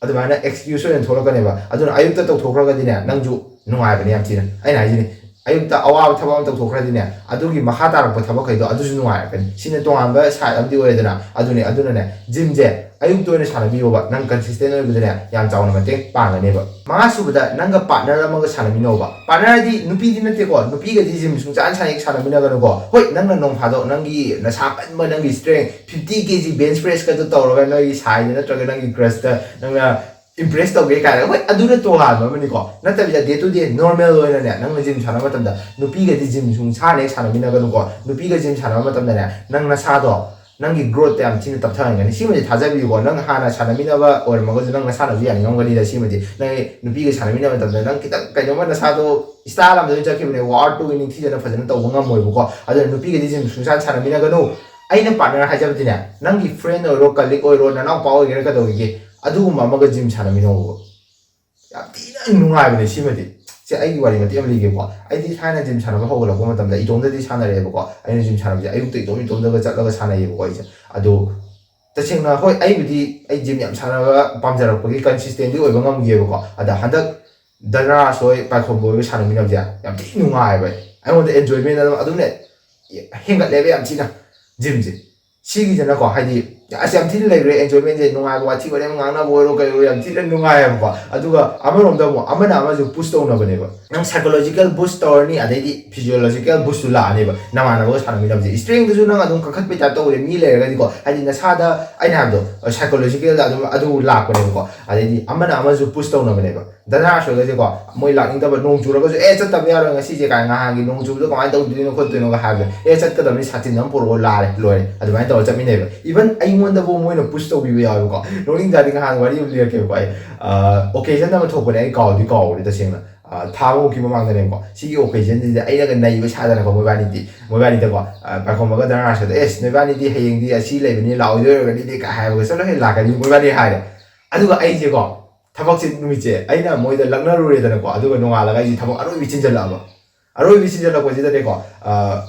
ꯑꯗꯨꯃꯥꯏꯅ ꯑꯦꯛꯁꯀ꯭ꯌꯨꯁ ꯑꯣꯏꯅ ꯊꯣꯛꯂꯛꯀꯅꯦꯕ꯫ ꯑꯗꯨꯅ ꯑꯌꯨꯛꯇ ꯇꯧꯊꯣꯛꯈ꯭ꯔꯒꯗꯤꯅꯦ, ꯅꯪꯁꯨ ꯅꯨꯡꯉꯥꯏꯕꯅꯦ ꯌꯥꯝ ꯊꯤꯅ꯫ ꯑꯩꯅ ꯍꯥꯏꯁꯤꯅꯦ, ꯑꯌꯨꯛꯇ ꯑꯋꯥꯕ ꯊꯕꯛ ꯑꯃ ꯇꯧꯊꯣꯛꯈ꯭ꯔꯗꯤꯅꯦ, ꯑꯗꯨꯒꯤ ꯃꯈꯥ ꯇꯥꯔꯛꯄ ꯊꯕꯛꯈꯩꯗꯣ ꯑꯗꯨꯁꯨ ꯅꯨꯡꯉꯥꯏꯔꯛꯀꯅꯤ꯫ ꯁꯤꯅ ꯇꯣꯉꯥꯟꯕ ꯁꯥꯏꯠ ꯑꯃꯗꯤ ꯑꯣꯏꯔꯦꯗꯅ꯫ ꯑꯗꯨꯅꯦ, ꯑꯗꯨꯅꯅꯦ, ꯖꯤꯝꯁꯦ ꯑꯌꯨꯛꯇ ꯑꯣꯏꯅ ꯁꯥꯟꯅꯕꯤꯌꯣꯕ, ꯅꯪ ꯀꯟꯁꯤꯁꯇꯦꯟ ꯑꯣꯏꯕꯗꯅꯦ ꯌꯥꯝ ꯆꯥꯎꯅ ꯃꯇꯦꯡ ꯄꯥꯡꯒꯅꯦꯕ꯫ ꯃꯉꯥ ꯁꯨꯕꯗ, ꯅꯪꯒ ꯄꯥꯔꯠꯅꯔ ꯑꯃꯒ ꯁꯥꯟꯅꯃꯤꯟꯅꯧꯕ꯫ ꯄꯥꯔꯠꯅꯔꯗꯤ ꯅꯨꯄꯤꯗꯤ ꯅꯠꯇꯦꯀꯣ, ꯅꯨꯄꯤꯒꯗꯤ ꯖꯤꯝ ꯁꯨꯡꯆꯥꯟ ꯁꯥꯟꯅ ꯍꯦꯛ ꯁꯥꯟꯅꯃꯤꯟꯅꯒꯅꯨꯀꯣ꯫ ꯍꯣꯏ, ꯅꯪꯅ ꯅꯣꯡ ꯐꯥꯗꯣꯛ ꯅꯪꯒꯤ ꯅꯁꯥ ꯀꯟꯕ, ꯅꯪꯒꯤ ꯁ꯭ꯇꯔꯦꯡ ꯐꯤꯐꯇꯤ ꯀꯦ ꯖꯤ ꯕꯦꯟꯆ ꯄ꯭ꯔꯦꯁꯀꯗꯣ ꯇꯧꯔꯒ ꯅꯣꯏꯒꯤ ꯁꯥꯏꯗ ꯅꯠꯇ꯭ꯔꯒ ꯅꯪꯒꯤ ꯀ꯭ꯔꯁꯇ ꯅꯪꯅ ꯏꯝꯄ꯭ꯔꯦꯁ ꯇꯧꯒꯦ ꯀꯥꯏꯅ, ꯍꯣꯏ, ꯑꯗꯨꯅ ꯇꯣꯉꯥꯟꯕ ꯑꯃꯅꯤꯀꯣ꯫ ꯅꯠꯇꯕꯤꯗ ꯗꯦ ꯇꯨ ꯗꯦ ꯅꯣꯔꯃꯦꯜ ꯑꯣꯏꯅꯅꯦ, ꯅꯪꯅ ꯖꯤꯝ ꯁꯥꯟꯅꯕ ꯃꯇꯝꯗ, ꯅꯨꯄꯤꯒꯗꯤ ꯖꯤꯝ ꯁꯨꯡꯁꯥꯟꯅ ꯍꯦꯛ ꯁꯥꯟꯅꯃꯤꯟꯅꯒꯅꯨꯀꯣ꯫ ꯅꯨꯄꯤꯒ ꯖꯤꯝ ꯁꯥꯟꯅꯕ ꯃꯇꯝꯗꯅꯦ, ꯅꯪ ꯅꯁꯥꯗꯣ, ꯅꯪꯒꯤ ꯒ꯭ꯔꯣꯠꯇ ꯌꯥꯝ ꯊꯤꯅ ꯇꯞꯊꯍꯟꯒꯅꯤ꯫ ꯁꯤꯃꯗꯤ ꯊꯥꯖꯕꯤꯌꯨꯀꯣ, ꯅꯪ ꯍꯥꯟꯅ ꯁꯥꯟꯅꯃꯤꯟꯅꯕ ꯑꯣꯏꯔꯝꯃꯒꯁꯨ ꯅꯪ ꯅꯁꯥꯅꯁꯨ ꯌꯥꯅꯤꯡꯉꯝꯒꯅꯤꯗ꯫ ꯁꯤꯃꯗꯤ ꯅꯪ ꯅꯨꯄꯤꯒ ꯁꯥꯟꯅꯃꯤꯟꯅꯕ ꯃꯇꯝꯗ ꯅꯪ ꯈꯤꯇꯪ ꯀꯩꯅꯣꯝꯃ ꯅꯁꯥꯗꯣ ꯏꯁꯇꯥꯏꯜ ꯑꯃꯗ ꯑꯣꯏꯅ ꯆꯠꯈꯤꯕꯅꯦ, ꯋꯥꯔꯛ ꯇꯨꯒꯤ ꯅꯤꯡꯊꯤꯖꯅ ꯐꯖꯅ ꯇꯧꯕ ꯉꯝꯃꯣꯏꯕꯀꯣ꯫ ꯑꯗꯨꯅ ꯅꯨꯄꯤꯒꯗꯤ ꯖꯤꯝ ꯁꯨꯡꯁꯥꯟ ꯁꯥꯟꯅꯃꯤꯟꯅꯒꯅꯨ꯫ ꯑꯩꯅ ꯄꯥꯔꯠꯅꯔ ꯍꯥꯏꯖꯕꯗꯤꯅꯦ, ꯅꯪꯒꯤ ꯐ꯭ꯔꯦꯟ ꯑꯣꯏꯔꯣ, ꯀꯂꯤꯛ ꯑꯣꯏꯔꯣ, ꯅꯅꯥꯎꯄꯥ ꯑꯣꯏꯒꯦꯔꯥ ꯀꯩꯗꯧꯔꯤꯒꯦ, ꯑꯗꯨꯒꯨꯝꯕ ꯑꯃꯒ ꯖꯤꯝ ꯁꯥꯟꯅꯃꯤꯟꯅꯧꯕ꯫ ꯌꯥꯝ ꯊꯤꯅ ꯅꯨꯡꯉꯥꯏꯕꯅꯦ ꯁꯤꯃꯗꯤ꯫ ꯁꯦ, ꯑꯩꯒꯤ ꯋꯥꯔꯤ ꯃꯇꯦꯛ ꯑꯃ ꯂꯤꯒꯦꯀꯣ꯫ ꯑꯩꯗꯤ ꯊꯥꯏꯅ ꯖꯤꯝ ꯁꯥꯟꯅꯕ ꯍꯧꯒꯠꯂꯛꯄ ꯃꯇꯝꯗ ꯏꯇꯣꯝꯗꯗꯤ ꯁꯥꯟꯅꯔꯛꯑꯦꯕꯀꯣ꯫ ꯑꯩꯅ ꯖꯤꯝ ꯁꯥꯟꯅꯕꯁꯦ ꯑꯌꯨꯛꯇ ꯏꯇꯣꯝ ꯏꯇꯣꯝꯗꯒ ꯆꯠꯂꯒ ꯁꯥꯟꯅꯩꯌꯦꯕꯀꯣ ꯑꯩꯁꯦ꯫ ꯑꯗꯣ ꯇꯁꯦꯡꯅ, ꯍꯣꯏ, ꯑꯩꯕꯨꯗꯤ ꯑꯩ ꯖꯤꯝ ꯌꯥꯝ ꯁꯥꯟꯅꯕ ꯄꯥꯝꯖꯔꯛꯄꯒꯤ ꯀꯟꯁꯤꯁꯇꯦꯟꯗꯤ ꯑꯣꯏꯕ ꯉꯝꯈꯤꯑꯕꯀꯣ꯫ ꯑꯗ ꯍꯟꯗꯛ ꯙꯅꯔꯥꯖ ꯍꯣꯏ, ꯄꯥꯏꯈꯣꯝꯕ ꯍꯣꯏꯒ ꯁꯥꯟꯅꯃꯤꯟꯅꯕꯁꯦ ꯌꯥꯝ ꯊꯤꯅ ꯅꯨꯡꯉꯥꯏꯕ꯫ ꯑꯩꯉꯣꯟꯗ ꯑꯦꯟꯖꯣꯏꯃꯦꯟ ꯑꯗꯨꯝ, ꯑꯗꯨꯝꯅ ꯍꯦꯟꯒꯠꯂꯦꯕ ꯌꯥꯝ ꯊꯤꯅ ꯖꯤꯝꯁꯦ꯫ ꯁꯤꯒꯤꯁꯤꯅꯀꯣ, ꯍꯥꯏꯗꯤ, ꯑꯁ, ꯌꯥꯝ ꯊꯤꯅ ꯂꯩꯈ꯭ꯔꯦ ꯑꯦꯟꯖꯣꯏꯃꯦꯟꯁꯦ꯫ ꯅꯨꯡꯉꯥꯏꯕ ꯋꯥꯊꯤ ꯋꯥꯔꯦꯝ ꯉꯥꯡꯅꯕ ꯑꯣꯏꯔꯣ ꯀꯩ ꯑꯣꯏꯔꯣ, ꯌꯥꯝ ꯊꯤꯅ ꯅꯨꯡꯉꯥꯏꯌꯦꯕꯀꯣ꯫ ꯑꯗꯨꯒ ꯑꯃꯔꯣꯝꯗ ꯑꯃꯨꯛ ꯑꯃꯅ ꯑꯃꯁꯨ ꯄꯨꯁ ꯇꯧꯅꯕꯅꯦꯕ꯫ ꯅꯪ ꯁꯥꯏꯀꯣꯂꯣꯖꯤꯀꯦꯜ ꯕꯨꯁ ꯇꯧꯔꯅꯤ, ꯑꯗꯩꯗꯤ ꯐꯤꯖꯤꯌꯣꯂꯣꯖꯤꯀꯦꯜ ꯕꯨꯁꯁꯨ ꯂꯥꯛꯑꯅꯦꯕ ꯅꯃꯥꯟꯅꯕꯒ ꯁꯥꯟꯅꯃꯤꯟꯅꯕꯁꯦ꯫ ꯏꯁꯇ꯭ꯔꯦꯡꯗꯨꯁꯨ ꯅꯪ ꯑꯗꯨꯝ ꯀꯟꯈꯠꯄꯩ ꯇꯥꯏꯞ ꯇꯧꯔꯦ ꯃꯤ ꯂꯩꯔꯒꯗꯤꯀꯣ꯫ ꯍꯥꯏꯗꯤ ꯅꯁꯥꯗ, ꯑꯩꯅ ꯍꯥꯏꯕꯗꯣ, ꯁꯥꯏꯀꯣꯂꯣꯖꯤꯀꯦꯜꯗ ꯑꯗꯨꯝ ꯑꯗꯨ ꯂꯥꯛꯄꯅꯦꯕꯀꯣ꯫ ꯑꯗꯩꯗꯤ ꯑꯃꯅ ꯑꯃꯁꯨ ꯄꯨꯁ ꯇꯧꯅꯕꯅꯦꯕ꯫ ꯙꯅꯔꯥꯖ ꯍꯣꯏꯒꯁꯦꯀꯣ, ꯃꯣꯏ ꯂꯥꯛꯅꯤꯡꯗꯕ, ꯅꯣꯡ ꯆꯨꯔꯒꯁꯨ, "ꯑꯦ, ꯆꯠꯇꯕ ꯌꯥꯔꯣꯏ ꯉꯁꯤꯁꯦ" ꯀꯥꯏꯅ, "ꯉꯍꯥꯟꯒꯤ ꯅꯣꯡ ꯆꯨꯕꯗꯣ ꯀꯃꯥꯏꯅ ꯇꯧꯗꯣꯏꯅꯣ ꯈꯣꯠꯇꯣꯏꯅꯣꯒ" ꯍꯥꯏꯕꯗ, "ꯑꯦ, ꯆꯠꯀꯗꯕꯅꯤ, ꯁꯥꯇꯤꯟ ꯑꯃ ꯄꯨꯔꯛꯑꯣ, ꯂꯥꯔꯦ, ꯂꯣꯏꯔꯦ", ꯑꯗꯨꯃꯥꯏꯅ ꯇꯧꯔꯒ ꯆꯠꯃꯤꯟꯅꯩꯕ꯫ ꯏꯚꯟ ꯑꯩꯉꯣꯟꯗꯕꯨ ꯃꯣꯏꯅ ꯄꯨꯁ ꯇꯧꯕꯤꯕ ꯌꯥꯎꯋꯦꯕꯀꯣ꯫ ꯅꯣꯛꯅꯤꯡꯖꯥꯠꯅꯤ, ꯉꯍꯥꯟ ꯋꯥꯔꯤ ꯑꯃ ꯂꯤꯔꯛꯀꯦꯕꯀꯣ꯫ ꯑꯩ, ꯑ, ꯑꯣꯀꯦꯖꯟ ꯑꯃ ꯊꯣꯛꯄꯅꯦ, ꯑꯩ ꯀꯥꯎꯗꯤ ꯀꯥꯎꯔꯦ ꯇꯁꯦꯡꯅ꯫ ꯑ, ꯊꯥ ꯑꯃꯃꯨꯛꯀꯤ ꯃꯃꯥꯡꯗꯅꯦꯕꯀꯣ꯫ ꯁꯤꯒꯤ ꯑꯣꯀꯦꯖꯟꯁꯤꯗ ꯑꯩꯅꯒ ꯅꯩꯕ ꯁꯥꯗꯅꯀꯣ, ꯃꯣꯏꯕꯥꯅꯤꯗꯤ, ꯃꯣꯏꯕꯥꯅꯤꯗꯀꯣ, ꯑ, ꯄꯥꯏꯈꯣꯝꯕꯒ ꯙꯅꯔꯥꯖꯀꯗ, "ꯑꯦꯁ, ꯅꯣꯏꯕꯥꯅꯤꯗꯤ ꯍꯌꯦꯡꯗꯤ ꯑꯁꯤ ꯂꯩꯕꯅꯤ, ꯂꯥꯛꯑꯣꯏꯗꯣꯏ ꯑꯣꯏꯔꯒꯗꯤꯗꯤ" ꯀꯥꯏ ꯍꯥꯏꯕꯒ, "ꯆꯠꯂꯣꯍꯦ, ꯂꯥꯛꯀꯅꯤ", ꯃꯣꯏꯕꯥꯅꯤ ꯍꯥꯏꯔꯦ꯫ ꯑꯗꯨꯒ ꯑꯩꯁꯦꯀꯣ, ꯊꯕꯛꯁꯦ ꯅꯨꯃꯤꯠꯁꯦ ꯑꯩꯅ ꯃꯣꯏꯗ ꯂꯛꯅꯔꯨꯔꯦꯗꯅꯀꯣ, ꯑꯗꯨꯒ ꯅꯣꯡꯉꯥꯜꯂꯒ ꯑꯩꯁꯦ ꯊꯕꯛ ꯑꯔꯣꯏꯕꯤ ꯆꯤꯟꯖꯜꯂꯛꯑꯕ꯫ ꯑꯔꯣꯏꯕꯤ ꯆꯤꯟꯖꯜꯂꯛꯄꯁꯤꯗꯅꯦꯀꯣ, ꯑ,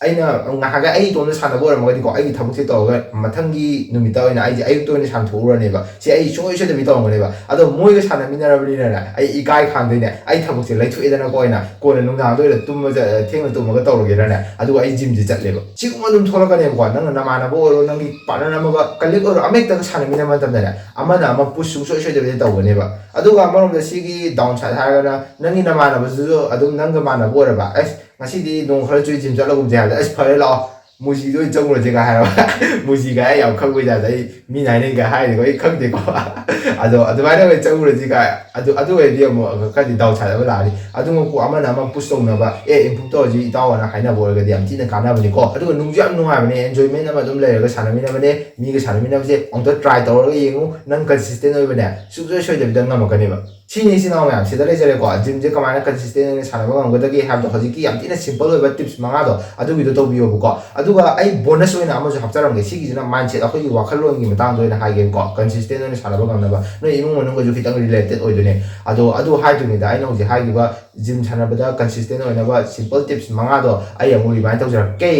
ꯑꯩꯅ ꯉꯥꯏꯍꯥꯛꯀ ꯑꯩ ꯏꯇꯣꯝꯇ ꯁꯥꯟꯅꯕ ꯑꯣꯏꯔꯝꯃꯒꯗꯤꯀꯣ, ꯑꯩꯒꯤ ꯊꯕꯛꯁꯦ ꯇꯧꯔꯒ ꯃꯊꯪꯒꯤ ꯅꯨꯃꯤꯠꯇ ꯑꯣꯏꯅ ꯑꯩꯁꯦ ꯑꯌꯨꯛꯇ ꯑꯣꯏꯅ ꯁꯥꯟꯅꯊꯣꯛꯎꯔꯅꯦꯕ꯫ ꯁꯤ ꯑꯩ ꯁꯨꯡꯁꯣꯏ ꯁꯣꯏꯗꯕꯤ ꯇꯧꯔꯝꯒꯅꯦꯕ꯫ ꯑꯗꯣ ꯃꯣꯏꯒ ꯁꯥꯟꯅꯃꯤꯟꯅꯔꯕꯅꯤꯅꯅꯦ, ꯑꯩ ꯏꯀꯥꯏ ꯈꯥꯡꯗꯣꯏꯅꯦ꯫ ꯑꯩ ꯊꯕꯛꯁꯦ ꯂꯩꯊꯣꯛꯑꯦꯗꯅꯀꯣ, ꯑꯣꯏꯅ ꯀꯣꯟꯅ ꯅꯨꯡꯗꯥꯡꯗ ꯑꯣꯏꯅ ꯇꯨꯝꯕ ꯆ-, ꯊꯦꯡꯅ ꯇꯨꯝꯃꯒ ꯇꯧꯔꯒꯦꯗꯅꯦ꯫ ꯑꯗꯨꯒ ꯑꯩ ꯖꯤꯝꯁꯦ ꯆꯠꯂꯦꯕ꯫ ꯁꯤꯒꯨꯝꯕ ꯑꯗꯨꯝ ꯊꯣꯛꯂꯛꯀꯅꯦꯕꯀꯣ꯫ ꯅꯪꯅ ꯅꯃꯥꯟꯅꯕ ꯑꯣꯏꯔꯣ, ꯅꯪꯒꯤ ꯄꯥꯔꯠꯅꯔ ꯑꯃꯒ, ꯀꯂꯤꯛ ꯑꯣꯏꯔꯣ, ꯑꯃ ꯍꯦꯛꯇꯒ ꯁꯥꯟꯅꯃꯤꯟꯅꯕ ꯃꯇꯝꯗꯅꯦ, ꯑꯃꯅ ꯑꯃ ꯄꯨꯁ ꯁꯨꯡꯁꯣꯏ ꯁꯣꯏꯗꯕꯤꯗ ꯇꯧꯒꯅꯦꯕ꯫ ꯑꯗꯨꯒ ꯑꯃꯔꯣꯝꯗ ꯁꯤꯒꯤ ꯗꯥꯎꯟ ꯁꯥꯏꯠ ꯍꯥꯏꯔꯒꯅ, ꯅꯪꯒꯤ ꯅꯃꯥꯟꯅꯕꯗꯨꯁꯨ ꯑꯗꯨꯝ ꯅꯪꯒ ꯃꯥꯟꯅꯕ ꯑꯣꯏꯔꯕ, "ꯑꯁ, ꯉꯁꯤꯗꯤ ꯅꯣꯡ ꯈꯔ ꯆꯨꯏ, ꯖꯤꯝ ꯆꯠꯂꯒꯨꯝꯁꯦ" ꯍꯥꯏꯕꯗ, "ꯑꯁ, ꯐꯔꯦ, ꯂꯥꯛꯑꯣ, ꯃꯨꯖꯤꯗ ꯑꯣꯏꯅ ꯆꯪꯉꯨꯔꯁꯦꯒ ꯍꯥꯏꯔꯕ꯫ ꯃꯨꯖꯤꯒ ꯑꯩ ꯌꯥꯝ ꯈꯪꯕꯩ ꯇꯥꯏꯞꯇ ꯑꯩ ꯃꯤꯅ ꯍꯥꯏꯅꯩꯒ ꯍꯥꯏꯔꯤꯀꯣ, ꯑꯩ ꯈꯪꯗꯦꯀꯣ꯫ ꯑꯗꯣ ꯑꯗꯨꯃꯥꯏꯅ ꯑꯣꯏꯅ ꯆꯪꯉꯨꯔꯁꯤꯒ, ꯑꯗꯨ ꯑꯗꯨ ꯑꯣꯏꯔꯗꯤ ꯑꯃꯨꯛ ꯈꯔꯗꯤ ꯗꯥꯎ ꯁꯥꯟꯅꯕ ꯂꯥꯛꯑꯅꯤ꯫ ꯑꯗꯨꯃꯛꯄꯨ ꯑꯃꯅ ꯑꯃ ꯄꯨꯁ ꯇꯧꯅꯕ, ꯑꯦ, ꯏꯝꯄ꯭ꯔꯨꯞ ꯇꯧꯔꯁꯤ ꯏꯇꯥꯎ ꯑꯅ ꯍꯥꯏꯅꯕ ꯑꯣꯏꯔꯒꯗꯤ ꯌꯥꯝ ꯊꯤꯅ ꯀꯥꯟꯅꯕꯅꯤꯀꯣ꯫ ꯑꯗꯨꯒ ꯅꯨꯡꯁꯨ ꯌꯥꯝ ꯅꯨꯡꯉꯥꯏꯕꯅꯦ, ꯑꯦꯟꯖꯣꯏꯃꯦꯟ ꯑꯃ ꯑꯗꯨꯝ ꯂꯩꯔꯒ ꯁꯥꯟꯅꯃꯤꯟꯅꯕꯅꯦ꯫ ꯃꯤꯒ ꯁꯥꯟꯅꯃꯤꯟꯅꯕꯁꯦ ꯑꯃꯨꯛꯇ ꯇ꯭ꯔꯥꯏ ꯇꯧꯔꯒ ꯌꯦꯡꯉꯨ, ꯅꯪ ꯀꯟꯁꯤꯁꯇꯦꯟ ꯑꯣꯏꯕꯅꯦ ꯁꯨꯡꯁꯣꯏ ꯁꯣꯏꯗꯕꯤꯗ ꯉꯝꯃꯛꯀꯅꯦꯕ꯫ ꯁꯤꯅꯤ ꯏꯆꯤꯟ ꯏꯅꯥꯎ ꯃꯌꯥꯝ, ꯁꯤꯗ ꯂꯩꯖꯔꯦꯀꯣ꯫ ꯖꯤꯝꯁꯦ ꯀꯃꯥꯏꯅ ꯀꯟꯁꯤꯁꯇꯦꯟ ꯑꯣꯏꯅ ꯁꯥꯟꯅꯕ ꯉꯝꯒꯗꯒꯦ ꯍꯥꯏꯕꯗꯣ ꯍꯧꯖꯤꯛꯀꯤ ꯌꯥꯝ ꯊꯤꯅ ꯁꯤꯝꯄꯜ ꯑꯣꯏꯕ ꯇꯤꯞꯁ ꯃꯉꯥꯗꯣ ꯑꯗꯨꯒꯤꯗꯣ ꯇꯧꯕꯤꯌꯣꯕꯀꯣ꯫ ꯑꯗꯨꯒ ꯑꯩ ꯕꯣꯅꯁ ꯑꯣꯏꯅ ꯑꯃꯁꯨ ꯍꯥꯞꯆꯔꯝꯒꯦ꯫ ꯁꯤꯒꯤꯁꯤꯅ ꯃꯥꯏꯟꯁꯦꯠ, ꯑꯩꯈꯣꯏꯒꯤ ꯋꯥꯈꯜꯂꯣꯟꯒꯤ ꯃꯇꯥꯡꯗ ꯑꯣꯏꯅ ꯍꯥꯏꯒꯦꯕꯀꯣ꯫ ꯀꯟꯁꯤꯁꯇꯦꯟ ꯑꯣꯏꯅ ꯁꯥꯟꯅꯕ ꯉꯝꯅꯕ ꯅꯣꯏ ꯏꯃꯨꯡ ꯃꯅꯨꯡꯒꯁꯨ ꯈꯤꯇꯪ ꯔꯤꯂꯦꯇꯦꯠ ꯑꯣꯏꯗꯣꯏꯅꯦ꯫ ꯑꯗꯣ ꯑꯗꯨ ꯍꯥꯏꯗ꯭ꯔꯤꯉꯩꯗ ꯑꯩꯅ ꯍꯧꯖꯤꯛ ꯍꯥꯏꯈꯤꯕ ꯖꯤꯝ ꯁꯥꯟꯅꯕꯗ ꯀꯟꯁꯤꯁꯇꯦꯟ ꯑꯣꯏꯅꯕ ꯁꯤꯝꯄꯜ ꯇꯤꯞꯁ ꯃꯉꯥꯗꯣ ꯑꯩ ꯑꯃꯨꯛ ꯔꯤꯃꯥꯏꯟ ꯇꯧꯖꯔꯛꯀꯦ꯫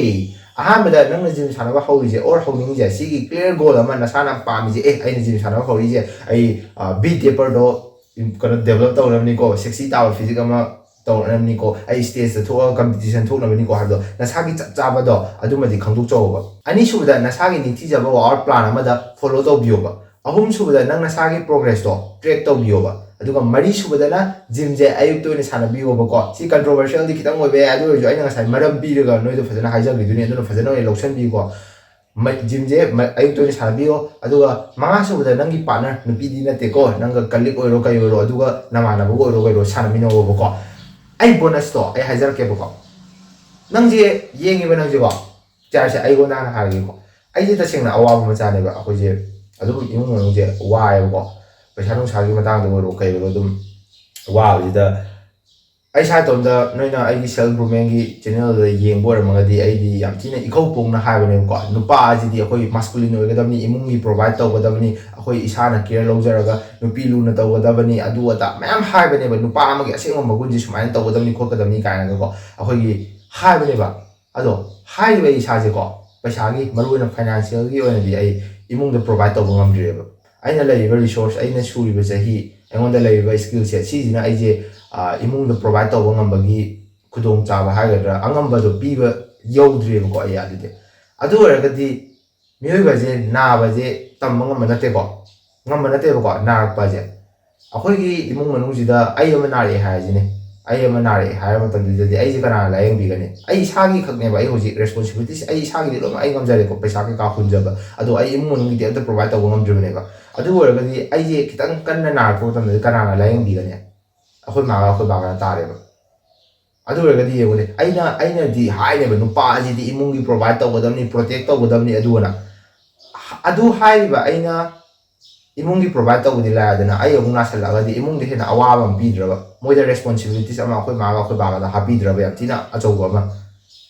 ꯑꯍꯥꯟꯕꯗ ꯅꯪꯅ ꯖꯤꯝ ꯁꯥꯟꯅꯕ ꯍꯧꯔꯤꯁꯦ ꯑꯣꯔ ꯍꯧꯅꯤꯡꯉꯤꯁꯦ, ꯁꯤꯒꯤ ꯀ꯭ꯂꯤꯌꯔ ꯒꯣꯜ ꯑꯃ ꯅꯁꯥꯅ ꯄꯥꯝꯃꯤꯁꯦ, ꯑꯦ, ꯑꯩꯅ ꯖꯤꯝ ꯁꯥꯟꯅꯕ ꯍꯧꯔꯤꯁꯦ ꯑꯩ ꯕꯤ ꯇꯦꯄꯔꯗꯣ ꯀꯩꯅꯣ ꯗꯦꯕꯂꯞ ꯇꯧꯅꯕꯅꯤꯀꯣ, ꯁꯦꯛꯁꯤ ꯇꯥꯕ ꯐꯤꯖꯤꯛ ꯑꯃ ꯇꯧꯅꯕꯅꯤꯀꯣ, ꯑꯩ ꯁ꯭ꯇꯦꯖꯇ ꯊꯣꯛꯑꯒ ꯀꯝꯄꯤꯇꯤꯁꯟ ꯊꯣꯛꯅꯕꯅꯤꯀꯣ ꯍꯥꯏꯕꯗꯣ ꯅꯁꯥꯒꯤ ꯆꯞ ꯆꯥꯕꯗꯣ ꯑꯗꯨꯃꯗꯤ ꯈꯪꯗꯣꯛꯆꯧꯕ꯫ ꯑꯅꯤꯁꯨꯕꯗ ꯅꯁꯥꯒꯤ ꯅꯤꯡꯊꯤꯖꯕ ꯋꯥꯔꯛ ꯄ꯭ꯂꯥꯟ ꯑꯃꯗ ꯐꯣꯂꯣ ꯇꯧꯕꯤꯌꯣꯕ꯫ ꯑꯍꯨꯝꯁꯨꯕꯗ ꯅꯪ ꯅꯁꯥꯒꯤ ꯄ꯭ꯔꯣꯒ꯭ꯔꯦꯁꯇꯣ ꯇ꯭ꯔꯦꯛ ꯇꯧꯕꯤꯌꯣꯕ꯫ ꯑꯗꯨꯒ ꯃꯔꯤꯁꯨꯕꯗꯅ ꯖꯤꯝꯁꯦ ꯑꯌꯨꯛꯇ ꯑꯣꯏꯅ ꯁꯥꯟꯅꯕꯤꯌꯣꯕꯀꯣ꯫ ꯁꯤ ꯀꯟꯇ꯭ꯔꯣꯚꯔꯁꯤꯌꯦꯜꯗꯤ ꯈꯤꯇꯪ ꯑꯣꯏꯕ ꯌꯥꯏ, ꯑꯗꯨ ꯑꯣꯏꯔꯁꯨ ꯑꯩꯅ ꯉꯁꯥꯏ ꯃꯔꯝ ꯄꯤꯔꯒ ꯅꯣꯏꯗ ꯐꯖꯅ ꯍꯥꯏꯖꯈꯤꯗꯣꯏꯅꯤ, ꯑꯗꯨꯅ ꯐꯖꯅ ꯑꯣꯏꯅ ꯂꯧꯁꯟꯕꯤꯌꯨꯀꯣ꯫ ꯃ-, ꯖꯤꯝꯁꯦ ꯃ-, ꯑꯌꯨꯛꯇ ꯑꯣꯏꯅ ꯁꯥꯟꯅꯕꯤꯌꯣ꯫ ꯑꯗꯨꯒ ꯃꯉꯥꯁꯨꯕꯗ ꯅꯪꯒꯤ ꯄꯥꯔꯠꯅꯔ, ꯅꯨꯄꯤꯗꯤ ꯅꯠꯇꯦꯀꯣ, ꯅꯪꯒ ꯀꯂꯤꯛ ꯑꯣꯏꯔꯣ ꯀꯩ ꯑꯣꯏꯔꯣ, ꯑꯗꯨꯒ ꯅꯃꯥꯟꯅꯕꯒ ꯑꯣꯏꯔꯣ ꯀꯩ ꯑꯣꯏꯔꯣ ꯁꯥꯟꯅꯃꯤꯟꯅꯧꯑꯣꯕꯀꯣ꯫ ꯑꯩ ꯕꯣꯅꯁꯇꯣ ꯑꯩ ꯍꯥꯏꯖꯔꯛꯀꯦꯕꯀꯣ꯫ ꯅꯪꯁꯦ ꯌꯦꯡꯉꯤꯕ ꯅꯪꯁꯦꯀꯣ, ꯆꯤꯌꯔꯁꯦ ꯑꯩꯉꯣꯟꯗ ꯍꯥꯟꯅ ꯍꯥꯏꯔꯒꯦꯀꯣ꯫ ꯑꯩꯁꯦ ꯇꯁꯦꯡꯅ ꯑꯋꯥꯕ ꯃꯆꯥꯅꯦꯕ꯫ ꯑꯩꯈꯣꯏꯁꯦ ꯑꯗꯨꯝ ꯏꯃꯨꯡ ꯃꯅꯨꯡꯁꯦ ꯋꯥꯏꯑꯦꯕꯀꯣ, ꯄꯩꯁꯥ ꯅꯨꯡꯁꯥꯒꯤ ꯃꯇꯥꯡꯗ ꯑꯣꯏꯔꯣ ꯀꯩ ꯑꯣꯏꯔꯣ ꯑꯗꯨꯝ ꯋꯥꯕꯁꯤꯗ ꯑꯩ ꯏꯁꯥ ꯏꯇꯣꯝꯇ ꯅꯣꯏꯅ ꯑꯩꯒꯤ ꯁꯦꯜꯐ ꯏꯝꯄ꯭ꯔꯨꯚꯃꯦꯟꯒꯤ ꯆꯦꯅꯦꯜꯗ ꯌꯦꯡꯕ ꯑꯣꯏꯔꯝꯃꯒꯗꯤ ꯑꯩꯗꯤ ꯌꯥꯝ ꯊꯤꯅ ꯏꯀꯧ ꯄꯣꯡꯅ ꯍꯥꯏꯕꯅꯦꯕꯀꯣ꯫ ꯅꯨꯄꯥ ꯑꯁꯤꯗꯤ ꯑꯩꯈꯣꯏ ꯃꯥꯁꯀꯨꯂꯤꯟ ꯑꯣꯏꯒꯗꯕꯅꯤ, ꯏꯃꯨꯡꯒꯤ ꯄ꯭ꯔꯣꯚꯥꯏꯠ ꯇꯧꯒꯗꯕꯅꯤ, ꯑꯩꯈꯣꯏ ꯏꯁꯥꯅ ꯀꯦꯌꯔ ꯂꯧꯖꯔꯒ ꯅꯨꯄꯤ ꯂꯨꯅ ꯇꯧꯒꯗꯕꯅꯤ, ꯑꯗꯨ ꯑꯗꯥ ꯃꯌꯥꯝ ꯍꯥꯏꯕꯅꯦꯕ꯫ ꯅꯨꯄꯥ ꯑꯃꯒꯤ ꯑꯁꯦꯡꯕ ꯃꯒꯨꯟꯁꯦ ꯁꯨꯃꯥꯏꯅ ꯇꯧꯒꯗꯕꯅꯤ ꯈꯣꯠꯀꯗꯕꯅꯤ ꯀꯥꯏꯅꯒꯀꯣ ꯑꯩꯈꯣꯏꯒꯤ ꯍꯥꯏꯕꯅꯦꯕ꯫ ꯑꯗꯣ ꯍꯥꯏꯔꯤꯕ ꯑꯩ ꯏꯁꯥꯁꯦꯀꯣ, ꯄꯩꯁꯥꯒꯤ, ꯃꯔꯨꯑꯣꯏꯅ ꯐꯥꯏꯅꯥꯟꯁꯤꯌꯦꯜꯒꯤ ꯑꯣꯏꯅꯗꯤ ꯑꯩ ꯏꯃꯨꯡꯗ ꯄ꯭ꯔꯣꯚꯥꯏꯠ ꯇꯧꯕ ꯉꯝꯗ꯭ꯔꯤꯑꯕ꯫ ꯑꯩꯅ ꯂꯩꯔꯤꯕ ꯔꯤꯁꯣꯔꯁ, ꯑꯩꯅ ꯁꯨꯔꯤꯕ ꯆꯍꯤ, ꯑꯩꯉꯣꯟꯗ ꯂꯩꯔꯤꯕ ꯁ꯭ꯀꯤꯜ ꯁꯦꯠ, ꯁꯤꯁꯤꯅ ꯑꯩꯁꯦ, ꯑ, ꯏꯃꯨꯡꯗ ꯄ꯭ꯔꯣꯚꯥꯏꯠ ꯇꯧꯕ ꯉꯝꯕꯒꯤ ꯈꯨꯗꯣꯡꯆꯥꯕ ꯍꯥꯏꯒꯗ꯭ꯔꯥ, ꯑꯉꯝꯕꯗꯣ ꯄꯤꯕ ꯌꯧꯗ꯭ꯔꯤꯑꯕꯀꯣ ꯑꯩ ꯑꯗꯨꯗꯤ꯫ ꯑꯗꯨ ꯑꯣꯏꯔꯒꯗꯤ ꯃꯤꯑꯣꯏꯕꯁꯦ ꯅꯥꯕꯁꯦ ꯇꯝꯕ ꯉꯝꯕ ꯅꯠꯇꯦꯀꯣ, ꯉꯝꯕ ꯅꯠꯇꯦꯕꯀꯣ ꯅꯥꯔꯛꯄꯁꯦ꯫ ꯑꯩꯈꯣꯏꯒꯤ ꯏꯃꯨꯡ ꯃꯅꯨꯡꯁꯤꯗ ꯑꯩ ꯑꯃ ꯅꯥꯔꯛꯑꯦ ꯍꯥꯏꯔꯁꯤꯅꯦ, ꯑꯩ ꯑꯃ ꯅꯥꯔꯛꯑꯦ ꯍꯥꯏꯕ ꯃꯇꯝꯗꯨꯗꯗꯤ ꯑꯩꯁꯦ ꯀꯅꯥꯅ ꯂꯥꯏꯌꯦꯡꯕꯤꯒꯅꯤ? ꯑꯩ ꯏꯁꯥꯒꯤ ꯈꯛꯅꯦꯕ꯫ ꯑꯩ ꯍꯧꯖꯤꯛ ꯔꯦꯁꯄꯣꯟꯁꯤꯕꯤꯂꯤꯇꯤꯁ ꯑꯩ ꯏꯁꯥꯒꯤꯗꯤ ꯂꯣꯏꯅꯃꯛ ꯑꯩ ꯉꯝꯖꯔꯦꯀꯣ, ꯄꯩꯁꯥ ꯀꯩꯀꯥ ꯍꯨꯟꯖꯕ, ꯑꯗꯣ ꯑꯩ ꯏꯃꯨꯡ ꯃꯅꯨꯡꯒꯤꯗꯤ ꯑꯝꯇ ꯄ꯭ꯔꯣꯚꯥꯏꯠ ꯇꯧꯕ ꯉꯝꯗ꯭ꯔꯤꯕꯅꯦꯕ꯫ ꯑꯗꯨ ꯑꯣꯏꯔꯒꯗꯤ ꯑꯩꯁꯦ ꯈꯤꯇꯪ ꯀꯟꯅ ꯅꯥꯔꯛꯄ ꯃꯇꯝꯗꯗꯤ ꯀꯅꯥꯅ ꯂꯥꯏꯌꯦꯡꯕꯤꯒꯅꯤ? ꯑꯩꯈꯣꯏ ꯃꯥꯒ ꯑꯩꯈꯣꯏ ꯕꯥꯒꯅ ꯇꯥꯔꯦꯕ꯫ ꯑꯗꯨ ꯑꯣꯏꯔꯒꯗꯤ ꯌꯦꯡꯉꯨꯅꯦ, ꯑꯩꯅ ꯑꯩꯅꯗꯤ ꯍꯥꯏꯅꯦꯕ, ꯅꯨꯄꯥ ꯑꯁꯤꯗꯤ ꯏꯃꯨꯡꯒꯤ ꯄ꯭ꯔꯣꯚꯥꯏꯠ ꯇꯧꯒꯗꯕꯅꯤ, ꯄ꯭ꯔꯣꯇꯦꯛ ꯇꯧꯒꯗꯕꯅꯤ ꯑꯗꯨꯅ꯫ ꯑꯗꯨ ꯍꯥꯏꯔꯤꯕ ꯑꯩꯅ ꯏꯃꯨꯡꯒꯤ ꯄ꯭ꯔꯣꯚꯥꯏꯠ ꯇꯧꯕꯗꯤ ꯂꯥꯏꯗꯅ, ꯑꯩ ꯑꯃꯨꯛ ꯅꯥꯁꯜꯂꯛꯑꯒꯗꯤ ꯏꯃꯨꯡꯗ ꯍꯦꯟꯅ ꯑꯋꯥꯕ ꯑꯃ ꯄꯤꯗ꯭ꯔꯕ? ꯃꯣꯏꯗ ꯔꯦꯁꯄꯣꯟꯁꯤꯕꯤꯂꯤꯇꯤꯁ ꯑꯃ ꯑꯩꯈꯣꯏ ꯃꯥꯒ ꯑꯩꯈꯣꯏ ꯕꯥꯒꯗ ꯍꯥꯞꯄꯤꯗ꯭ꯔꯕ ꯌꯥꯝ ꯊꯤꯅ ꯑꯆꯧꯕ ꯑꯃ?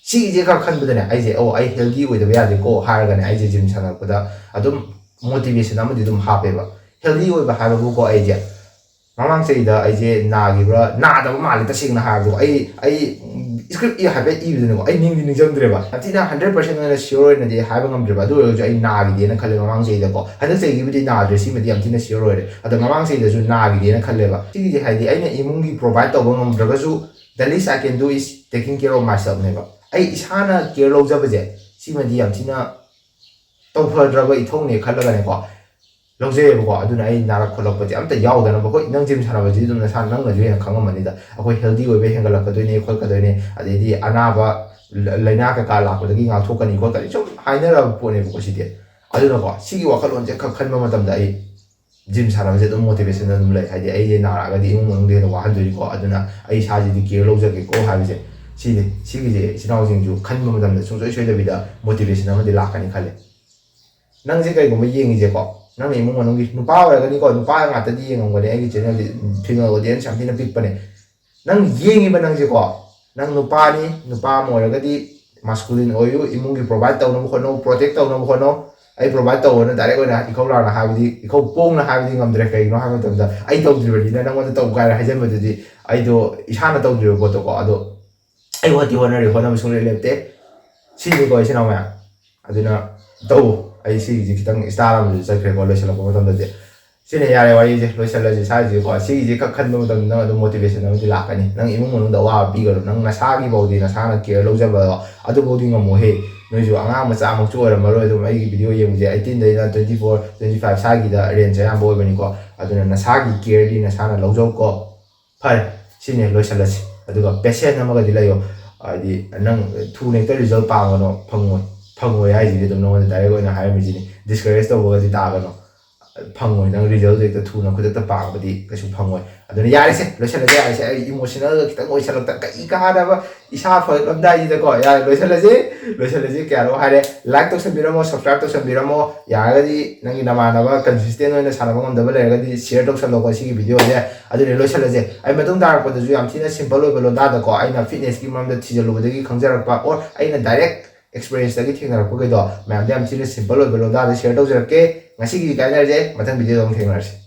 ꯁꯤꯒꯤꯁꯦ ꯈꯔ ꯈꯟꯕꯗꯅꯦ ꯑꯩꯁꯦ, "ꯑꯣ, ꯑꯩ ꯍꯦꯜꯗꯤ ꯑꯣꯏꯗꯕ ꯌꯥꯗꯦꯀꯣ" ꯍꯥꯏꯔꯒꯅꯦ ꯑꯩꯁꯦ ꯖꯤꯝ ꯁꯥꯟꯅꯔꯛꯄꯗ ꯑꯗꯨꯝ ꯃꯣꯇꯤꯚꯦꯁꯟ ꯑꯃꯗꯤ ꯑꯗꯨꯝ ꯍꯥꯞꯄꯦꯕ꯫ ꯍꯦꯜꯗꯤ ꯑꯣꯏꯕ ꯍꯥꯏꯕꯕꯨꯀꯣ, ꯑꯩꯁꯦ ꯃꯃꯥꯡ ꯆꯍꯤꯗ ꯑꯩꯁꯦ ꯅꯥꯈꯤꯕ꯭ꯔꯥ, ꯅꯥꯗꯕ ꯃꯥꯜꯂꯦ ꯇꯁꯦꯡꯅ ꯍꯥꯏꯔꯕꯗꯀꯣ꯫ ꯑꯩ ꯑꯩ ꯁ꯭ꯀ꯭ꯔꯤꯞ ꯏ ꯍꯥꯏꯐꯦꯠ ꯏꯕꯗꯅꯦꯀꯣ, ꯑꯩ ꯅꯤꯡꯗꯤ ꯅꯤꯡꯁꯤꯡꯗ꯭ꯔꯦꯕ꯫ ꯌꯥꯝ ꯊꯤꯅ ꯍꯟꯗ꯭ꯔꯦꯠ ꯄꯥꯔꯁꯦꯟ ꯑꯣꯏꯅ ꯁꯤꯌꯣꯔ ꯑꯣꯏꯅꯗꯤ ꯍꯥꯏꯕ ꯉꯝꯗ꯭ꯔꯦꯕ꯫ ꯑꯗꯨ ꯑꯣꯏꯔꯒꯁꯨ ꯑꯩ ꯅꯥꯈꯤꯗꯦꯅ ꯈꯜꯂꯦ ꯃꯃꯥꯡ ꯆꯍꯤꯗꯀꯣ꯫ ꯍꯟꯗꯛ ꯆꯍꯤꯒꯤꯕꯨꯗꯤ ꯅꯥꯗ꯭ꯔꯦ, ꯁꯤꯃꯗꯤ ꯌꯥꯝ ꯊꯤꯅ ꯁꯤꯌꯣꯔ ꯑꯣꯏꯔꯦ꯫ ꯑꯗꯣ ꯃꯃꯥꯡ ꯆꯍꯤꯗꯁꯨ ꯅꯥꯈꯤꯗꯦꯅ ꯈꯜꯂꯦꯕ꯫ ꯁꯤꯒꯤꯁꯦ ꯍꯥꯏꯗꯤ ꯑꯩꯅ ꯏꯃꯨꯡꯒꯤ ꯄ꯭ꯔꯣꯚꯥꯏꯠ ꯇꯧꯕ ꯉꯝꯗ꯭ꯔꯒꯁꯨ, the least I can do is taking care of myself ꯅꯦꯕ꯫ ꯑꯩ ꯏꯁꯥꯅ ꯀꯦꯌꯔ ꯂꯧꯖꯕꯁꯦ, ꯁꯤꯃꯗꯤ ꯌꯥꯝ ꯊꯤꯅ ꯇꯧꯐꯗ꯭ꯔꯕ ꯏꯊꯧꯅꯦ ꯈꯜꯂꯒꯅꯦꯀꯣ ꯂꯧꯖꯩꯌꯦꯕꯀꯣ꯫ ꯑꯗꯨꯅ ꯑꯩ ꯅꯥꯔꯛ ꯈꯣꯠꯂꯛꯄꯁꯦ ꯑꯝꯇ ꯌꯥꯎꯗꯅꯕ꯫ ꯍꯣꯏ, ꯅꯪ ꯖꯤꯝ ꯁꯥꯟꯅꯕꯁꯤꯗꯤ ꯑꯗꯨꯝ ꯅꯁꯥ ꯅꯪꯅꯁꯨ ꯍꯦꯟꯅ ꯈꯪꯉꯝꯃꯅꯤꯗ, ꯑꯩꯈꯣꯏ ꯍꯦꯜꯗꯤ ꯑꯣꯏꯕ ꯍꯦꯟꯒꯠꯂꯛꯀꯗꯣꯏꯅꯦ ꯈꯣꯠꯀꯗꯣꯏꯅꯦ, ꯑꯗꯩꯗꯤ ꯑꯅꯥꯕ ꯂ- ꯂꯥꯏꯅꯥ ꯀꯩꯀꯥ ꯂꯥꯛꯄꯗꯒꯤ ꯉꯥꯛꯊꯣꯛꯀꯅꯤ ꯈꯣꯠꯀꯅꯤ ꯁꯨꯝ ꯍꯥꯏꯅꯔꯕ ꯄꯣꯠꯅꯦꯕꯀꯣ ꯁꯤꯗꯤ꯫ ꯑꯗꯨꯅꯀꯣ, ꯁꯤꯒꯤ ꯋꯥꯈꯜꯂꯣꯟꯁꯦ ꯈꯛ ꯈꯟꯕ ꯃꯇꯝꯗ ꯑꯩ ꯖꯤꯝ ꯁꯥꯟꯅꯕꯁꯦ ꯑꯗꯨꯝ ꯃꯣꯇꯤꯚꯦꯁꯟ ꯑꯗꯨꯝ ꯂꯩ꯫ ꯍꯥꯏꯗꯤ ꯑꯩꯁꯦ ꯅꯥꯔꯛꯑꯒꯗꯤ ꯏꯃꯨꯡ ꯃꯅꯨꯡꯗ ꯍꯦꯟꯅ ꯋꯥꯍꯟꯗꯣꯏꯅꯤꯀꯣ, ꯑꯗꯨꯅ ꯑꯩ ꯏꯁꯥꯁꯤꯗꯤ ꯀꯦꯌꯔ ꯂꯧꯖꯒꯦꯀꯣ ꯍꯥꯏꯕꯁꯦ, ꯁꯤꯅꯤ꯫ ꯁꯤꯒꯤꯁꯦ ꯏꯆꯤꯟ ꯏꯅꯥꯎꯁꯤꯡꯁꯨ ꯈꯟꯕ ꯃꯇꯝꯗ ꯁꯨꯡꯁꯣꯏ ꯁꯣꯏꯗꯕꯤꯗ ꯃꯣꯇꯤꯚꯦꯁꯟ ꯑꯃꯗꯤ ꯂꯥꯛꯀꯅꯤ ꯈꯜꯂꯦ꯫ ꯅꯪꯁꯦ ꯀꯩꯒꯨꯝꯕ ꯌꯦꯡꯉꯤꯁꯦꯀꯣ, ꯅꯪꯅ ꯏꯃꯨꯡ ꯃꯅꯨꯡꯒꯤ ꯅꯨꯄꯥ ꯑꯣꯏꯔꯒꯅꯤꯀꯣ, ꯅꯨꯄꯥ ꯉꯥꯛꯇꯗꯤ ꯌꯦꯡꯉꯝꯒꯅꯤ ꯑꯩꯒꯤ ꯆꯦꯅꯦꯜꯗꯤ, ꯐꯤꯃꯦꯜ ꯑꯣꯗꯤꯌꯦꯟꯁ ꯌꯥꯝ ꯊꯤꯅ ꯄꯤꯛꯄꯅꯦ꯫ ꯅꯪ ꯌꯦꯡꯉꯤꯕ ꯅꯪꯁꯦꯀꯣ, ꯅꯪ ꯅꯨꯄꯥꯅꯤ, ꯅꯨꯄꯥ ꯑꯃ ꯑꯣꯏꯔꯒꯗꯤ ꯃꯥꯁꯀꯨꯂꯤꯟ ꯑꯣꯏꯌꯨ, ꯏꯃꯨꯡꯒꯤ ꯄ꯭ꯔꯣꯚꯥꯏꯠ ꯇꯧꯅꯕ ꯍꯣꯠꯅꯧ, ꯄ꯭ꯔꯣꯇꯦꯛ ꯇꯧꯅꯕ ꯍꯣꯠꯅꯧ꯫ ꯑꯩ ꯄ꯭ꯔꯣꯚꯥꯏꯠ ꯇꯧꯕꯅ ꯗꯥꯏꯔꯦꯛ ꯑꯣꯏꯅ ꯏꯈꯧ ꯂꯥꯡꯅ ꯍꯥꯏꯕꯗꯤ, ꯏꯈꯧ ꯄꯣꯡꯅ ꯍꯥꯏꯕꯗꯤ ꯉꯝꯗ꯭ꯔꯦ꯫ ꯀꯩꯒꯤꯅꯣ ꯍꯥꯏꯕ ꯃꯇꯝꯗ, ꯑꯩ ꯇꯧꯗ꯭ꯔꯤꯕꯅꯤꯅ ꯅꯪꯉꯣꯟꯗ ꯇꯧ ꯀꯥꯏꯅ ꯍꯥꯏꯖꯟꯕꯗꯨꯗꯤ ꯑꯩꯗꯣ ꯏꯁꯥꯅ ꯇꯧꯗ꯭ꯔꯤꯕ ꯄꯣꯠꯇꯣꯀꯣ꯫ ꯑꯗꯣ ꯑꯩ ꯍꯣꯠꯇꯤ ꯍꯣꯠꯅꯔꯤ, ꯍꯣꯠꯅꯕ ꯁꯨꯡꯂꯦꯞ ꯂꯦꯞꯇꯦ꯫ ꯁꯤꯅꯤꯀꯣ, ꯏꯆꯤꯟ ꯏꯅꯥꯎ ꯃꯌꯥꯝ꯫ ꯑꯗꯨꯅ ꯇꯧ꯫ ꯑꯩ ꯁꯤꯒꯤꯁꯦ ꯈꯤꯇꯪ ꯏꯁꯇꯥꯏꯜ ꯑꯃꯁꯨ ꯆꯠꯈ꯭ꯔꯦꯀꯣ ꯂꯣꯏꯁꯤꯜꯂꯛꯄ ꯃꯇꯝꯗꯗꯤ꯫ ꯁꯤꯅ ꯌꯥꯔꯦ, ꯋꯥꯔꯤꯁꯦ ꯂꯣꯏꯁꯤꯜꯂꯁꯤ ꯁ꯭ꯋꯥꯏꯁꯤꯀꯣ꯫ ꯁꯤꯒꯤꯁꯦ ꯈꯛ ꯈꯟꯕ ꯃꯇꯝꯗ ꯅꯪ ꯑꯗꯨꯝ ꯃꯣꯇꯤꯚꯦꯁꯟ ꯑꯃꯗꯤ ꯂꯥꯛꯀꯅꯤ꯫ ꯅꯪ ꯏꯃꯨꯡ ꯃꯅꯨꯡꯗ ꯑꯋꯥꯕ ꯄꯤꯒꯅꯨ꯫ ꯅꯪ ꯅꯁꯥꯒꯤꯐꯥꯎꯗꯤ, ꯅꯁꯥꯅ ꯀꯦꯌꯔ ꯂꯧꯖꯕꯗꯣ ꯑꯗꯨꯐꯥꯎꯗꯤ ꯉꯝꯃꯣꯍꯦ꯫ ꯅꯣꯏꯁꯨ ꯑꯉꯥꯡ ꯃꯆꯥꯃꯛꯁꯨ ꯑꯣꯏꯔꯝꯃꯔꯣꯏ꯫ ꯑꯗꯨꯝ ꯑꯩꯒꯤ ꯚꯤꯗꯤꯑꯣ ꯌꯦꯡꯕꯁꯦ ꯑꯩꯠꯇꯤꯟꯗꯩꯅ ꯇ꯭ꯋꯦꯟꯇꯤ ꯐꯣꯔ, ꯇ꯭ꯋꯦꯟꯇꯤ ꯐꯥꯏꯚ ꯁ꯭ꯋꯥꯏꯒꯤꯗ ꯔꯦꯟꯖ ꯑꯌꯥꯝꯕ ꯑꯣꯏꯕꯅꯤꯀꯣ꯫ ꯑꯗꯨꯅ ꯅꯁꯥꯒꯤ ꯀꯦꯌꯔꯗꯤ ꯅꯁꯥꯅ ꯂꯧꯖꯧꯀꯣ꯫ ꯐꯔꯦ, ꯁꯤꯅꯦ, ꯂꯣꯏꯁꯤꯜꯂꯁꯤ꯫ ꯑꯗꯨꯒ ꯄꯦꯁꯦꯟ ꯑꯃꯒꯗꯤ ꯂꯩꯌꯣ, ꯍꯥꯏꯗꯤ ꯅꯪ ꯊꯨꯅ ꯍꯦꯛꯇ ꯔꯤꯖꯜ ꯄꯥꯝꯒꯅꯣ, ꯐꯪꯉꯣꯏ꯫ ꯐꯪꯉꯣꯏ ꯍꯥꯏꯁꯤꯗꯤ ꯑꯗꯨꯝ ꯅꯉꯣꯟꯗ ꯗꯥꯏꯔꯦꯛ ꯑꯣꯏꯅ ꯍꯥꯏꯔꯝꯃꯤꯁꯤꯅꯤ, ꯗꯤꯁꯀꯔꯦꯖ ꯇꯧꯕꯒꯗꯤ ꯇꯥꯒꯅꯣ꯫ ꯐꯪꯉꯣꯏ, ꯅꯪ ꯔꯤꯖꯜꯗꯣ ꯍꯦꯛꯇ ꯊꯨꯅ ꯈꯨꯗꯛꯇ ꯄꯥꯝꯕꯗꯤ ꯀꯩꯁꯨ ꯐꯪꯉꯣꯏ꯫ ꯑꯗꯨꯅ ꯌꯥꯔꯦꯁꯦ, ꯂꯣꯏꯁꯤꯜꯂꯁꯦ, ꯌꯥꯔꯦꯁꯦ꯫ ꯑꯩ ꯏꯃꯣꯁꯅꯦꯜꯒ ꯈꯤꯇꯪ ꯑꯣꯏꯁꯜꯂꯛꯇ, ꯀꯩ ꯀꯥꯟꯅꯕ? ꯏꯁꯥ ꯐꯒꯠꯂꯝꯗꯥꯏꯁꯤꯗꯀꯣ, ꯌꯥꯔꯦ, ꯂꯣꯏꯁꯤꯜꯂꯁꯤ꯫ ꯂꯣꯏꯁꯤꯜꯂꯁꯤ, ꯀꯌꯥꯔꯣ ꯍꯥꯏꯔꯦ꯫ ꯂꯥꯏꯛ ꯇꯧꯁꯟꯕꯤꯔꯝꯃꯣ, ꯁꯕꯁꯀ꯭ꯔꯥꯏꯕ ꯇꯧꯁꯟꯕꯤꯔꯝꯃꯣ꯫ ꯌꯥꯔꯒꯗꯤ ꯅꯪꯒꯤ ꯅꯃꯥꯟꯅꯕ ꯀꯟꯁꯤꯁꯇꯦꯟ ꯑꯣꯏꯅ ꯁꯥꯟꯅꯕ ꯉꯝꯗꯕ ꯂꯩꯔꯒꯗꯤ ꯁꯤꯌꯔ ꯇꯧꯁꯜꯂꯣꯀꯣ ꯁꯤꯒꯤ ꯚꯤꯗꯤꯑꯣꯁꯦ꯫ ꯑꯗꯨꯅꯦ, ꯂꯣꯏꯁꯤꯜꯂꯁꯦ꯫ ꯑꯩ ꯃꯇꯨꯡ ꯇꯥꯔꯛꯄꯗꯁꯨ ꯌꯥꯝ ꯊꯤꯅ ꯁꯤꯝꯄꯜ ꯑꯣꯏꯕ ꯂꯣꯟꯗꯥꯗꯀꯣ, ꯑꯩꯅ ꯐꯤꯠꯅꯦꯁꯀꯤ ꯃꯔꯝꯗ ꯊꯤꯖꯤꯜꯂꯨꯕꯗꯒꯤ ꯈꯪꯖꯔꯛꯄ, ꯑꯣꯔ ꯑꯩꯅ ꯗꯥꯏꯔꯦꯛ ꯑꯦꯛꯁꯄꯤꯔꯤꯌꯦꯟꯁꯇꯒꯤ ꯊꯦꯡꯅꯔꯛꯄꯈꯩꯗꯣ ꯃꯌꯥꯝꯗ ꯌꯥꯝ ꯊꯤꯅ ꯁꯤꯝꯄꯜ ꯑꯣꯏꯕ ꯂꯣꯟꯗꯥꯗ ꯁꯤꯌꯔ ꯇꯧꯖꯔꯛꯀꯦ꯫ ꯉꯁꯤꯒꯤꯗꯤ ꯀꯥꯏꯅꯔꯁꯦ, ꯃꯊꯪ ꯚꯤꯗꯤꯑꯣꯗ ꯑꯃꯨꯛ ꯊꯦꯡꯅꯔꯁꯤ꯫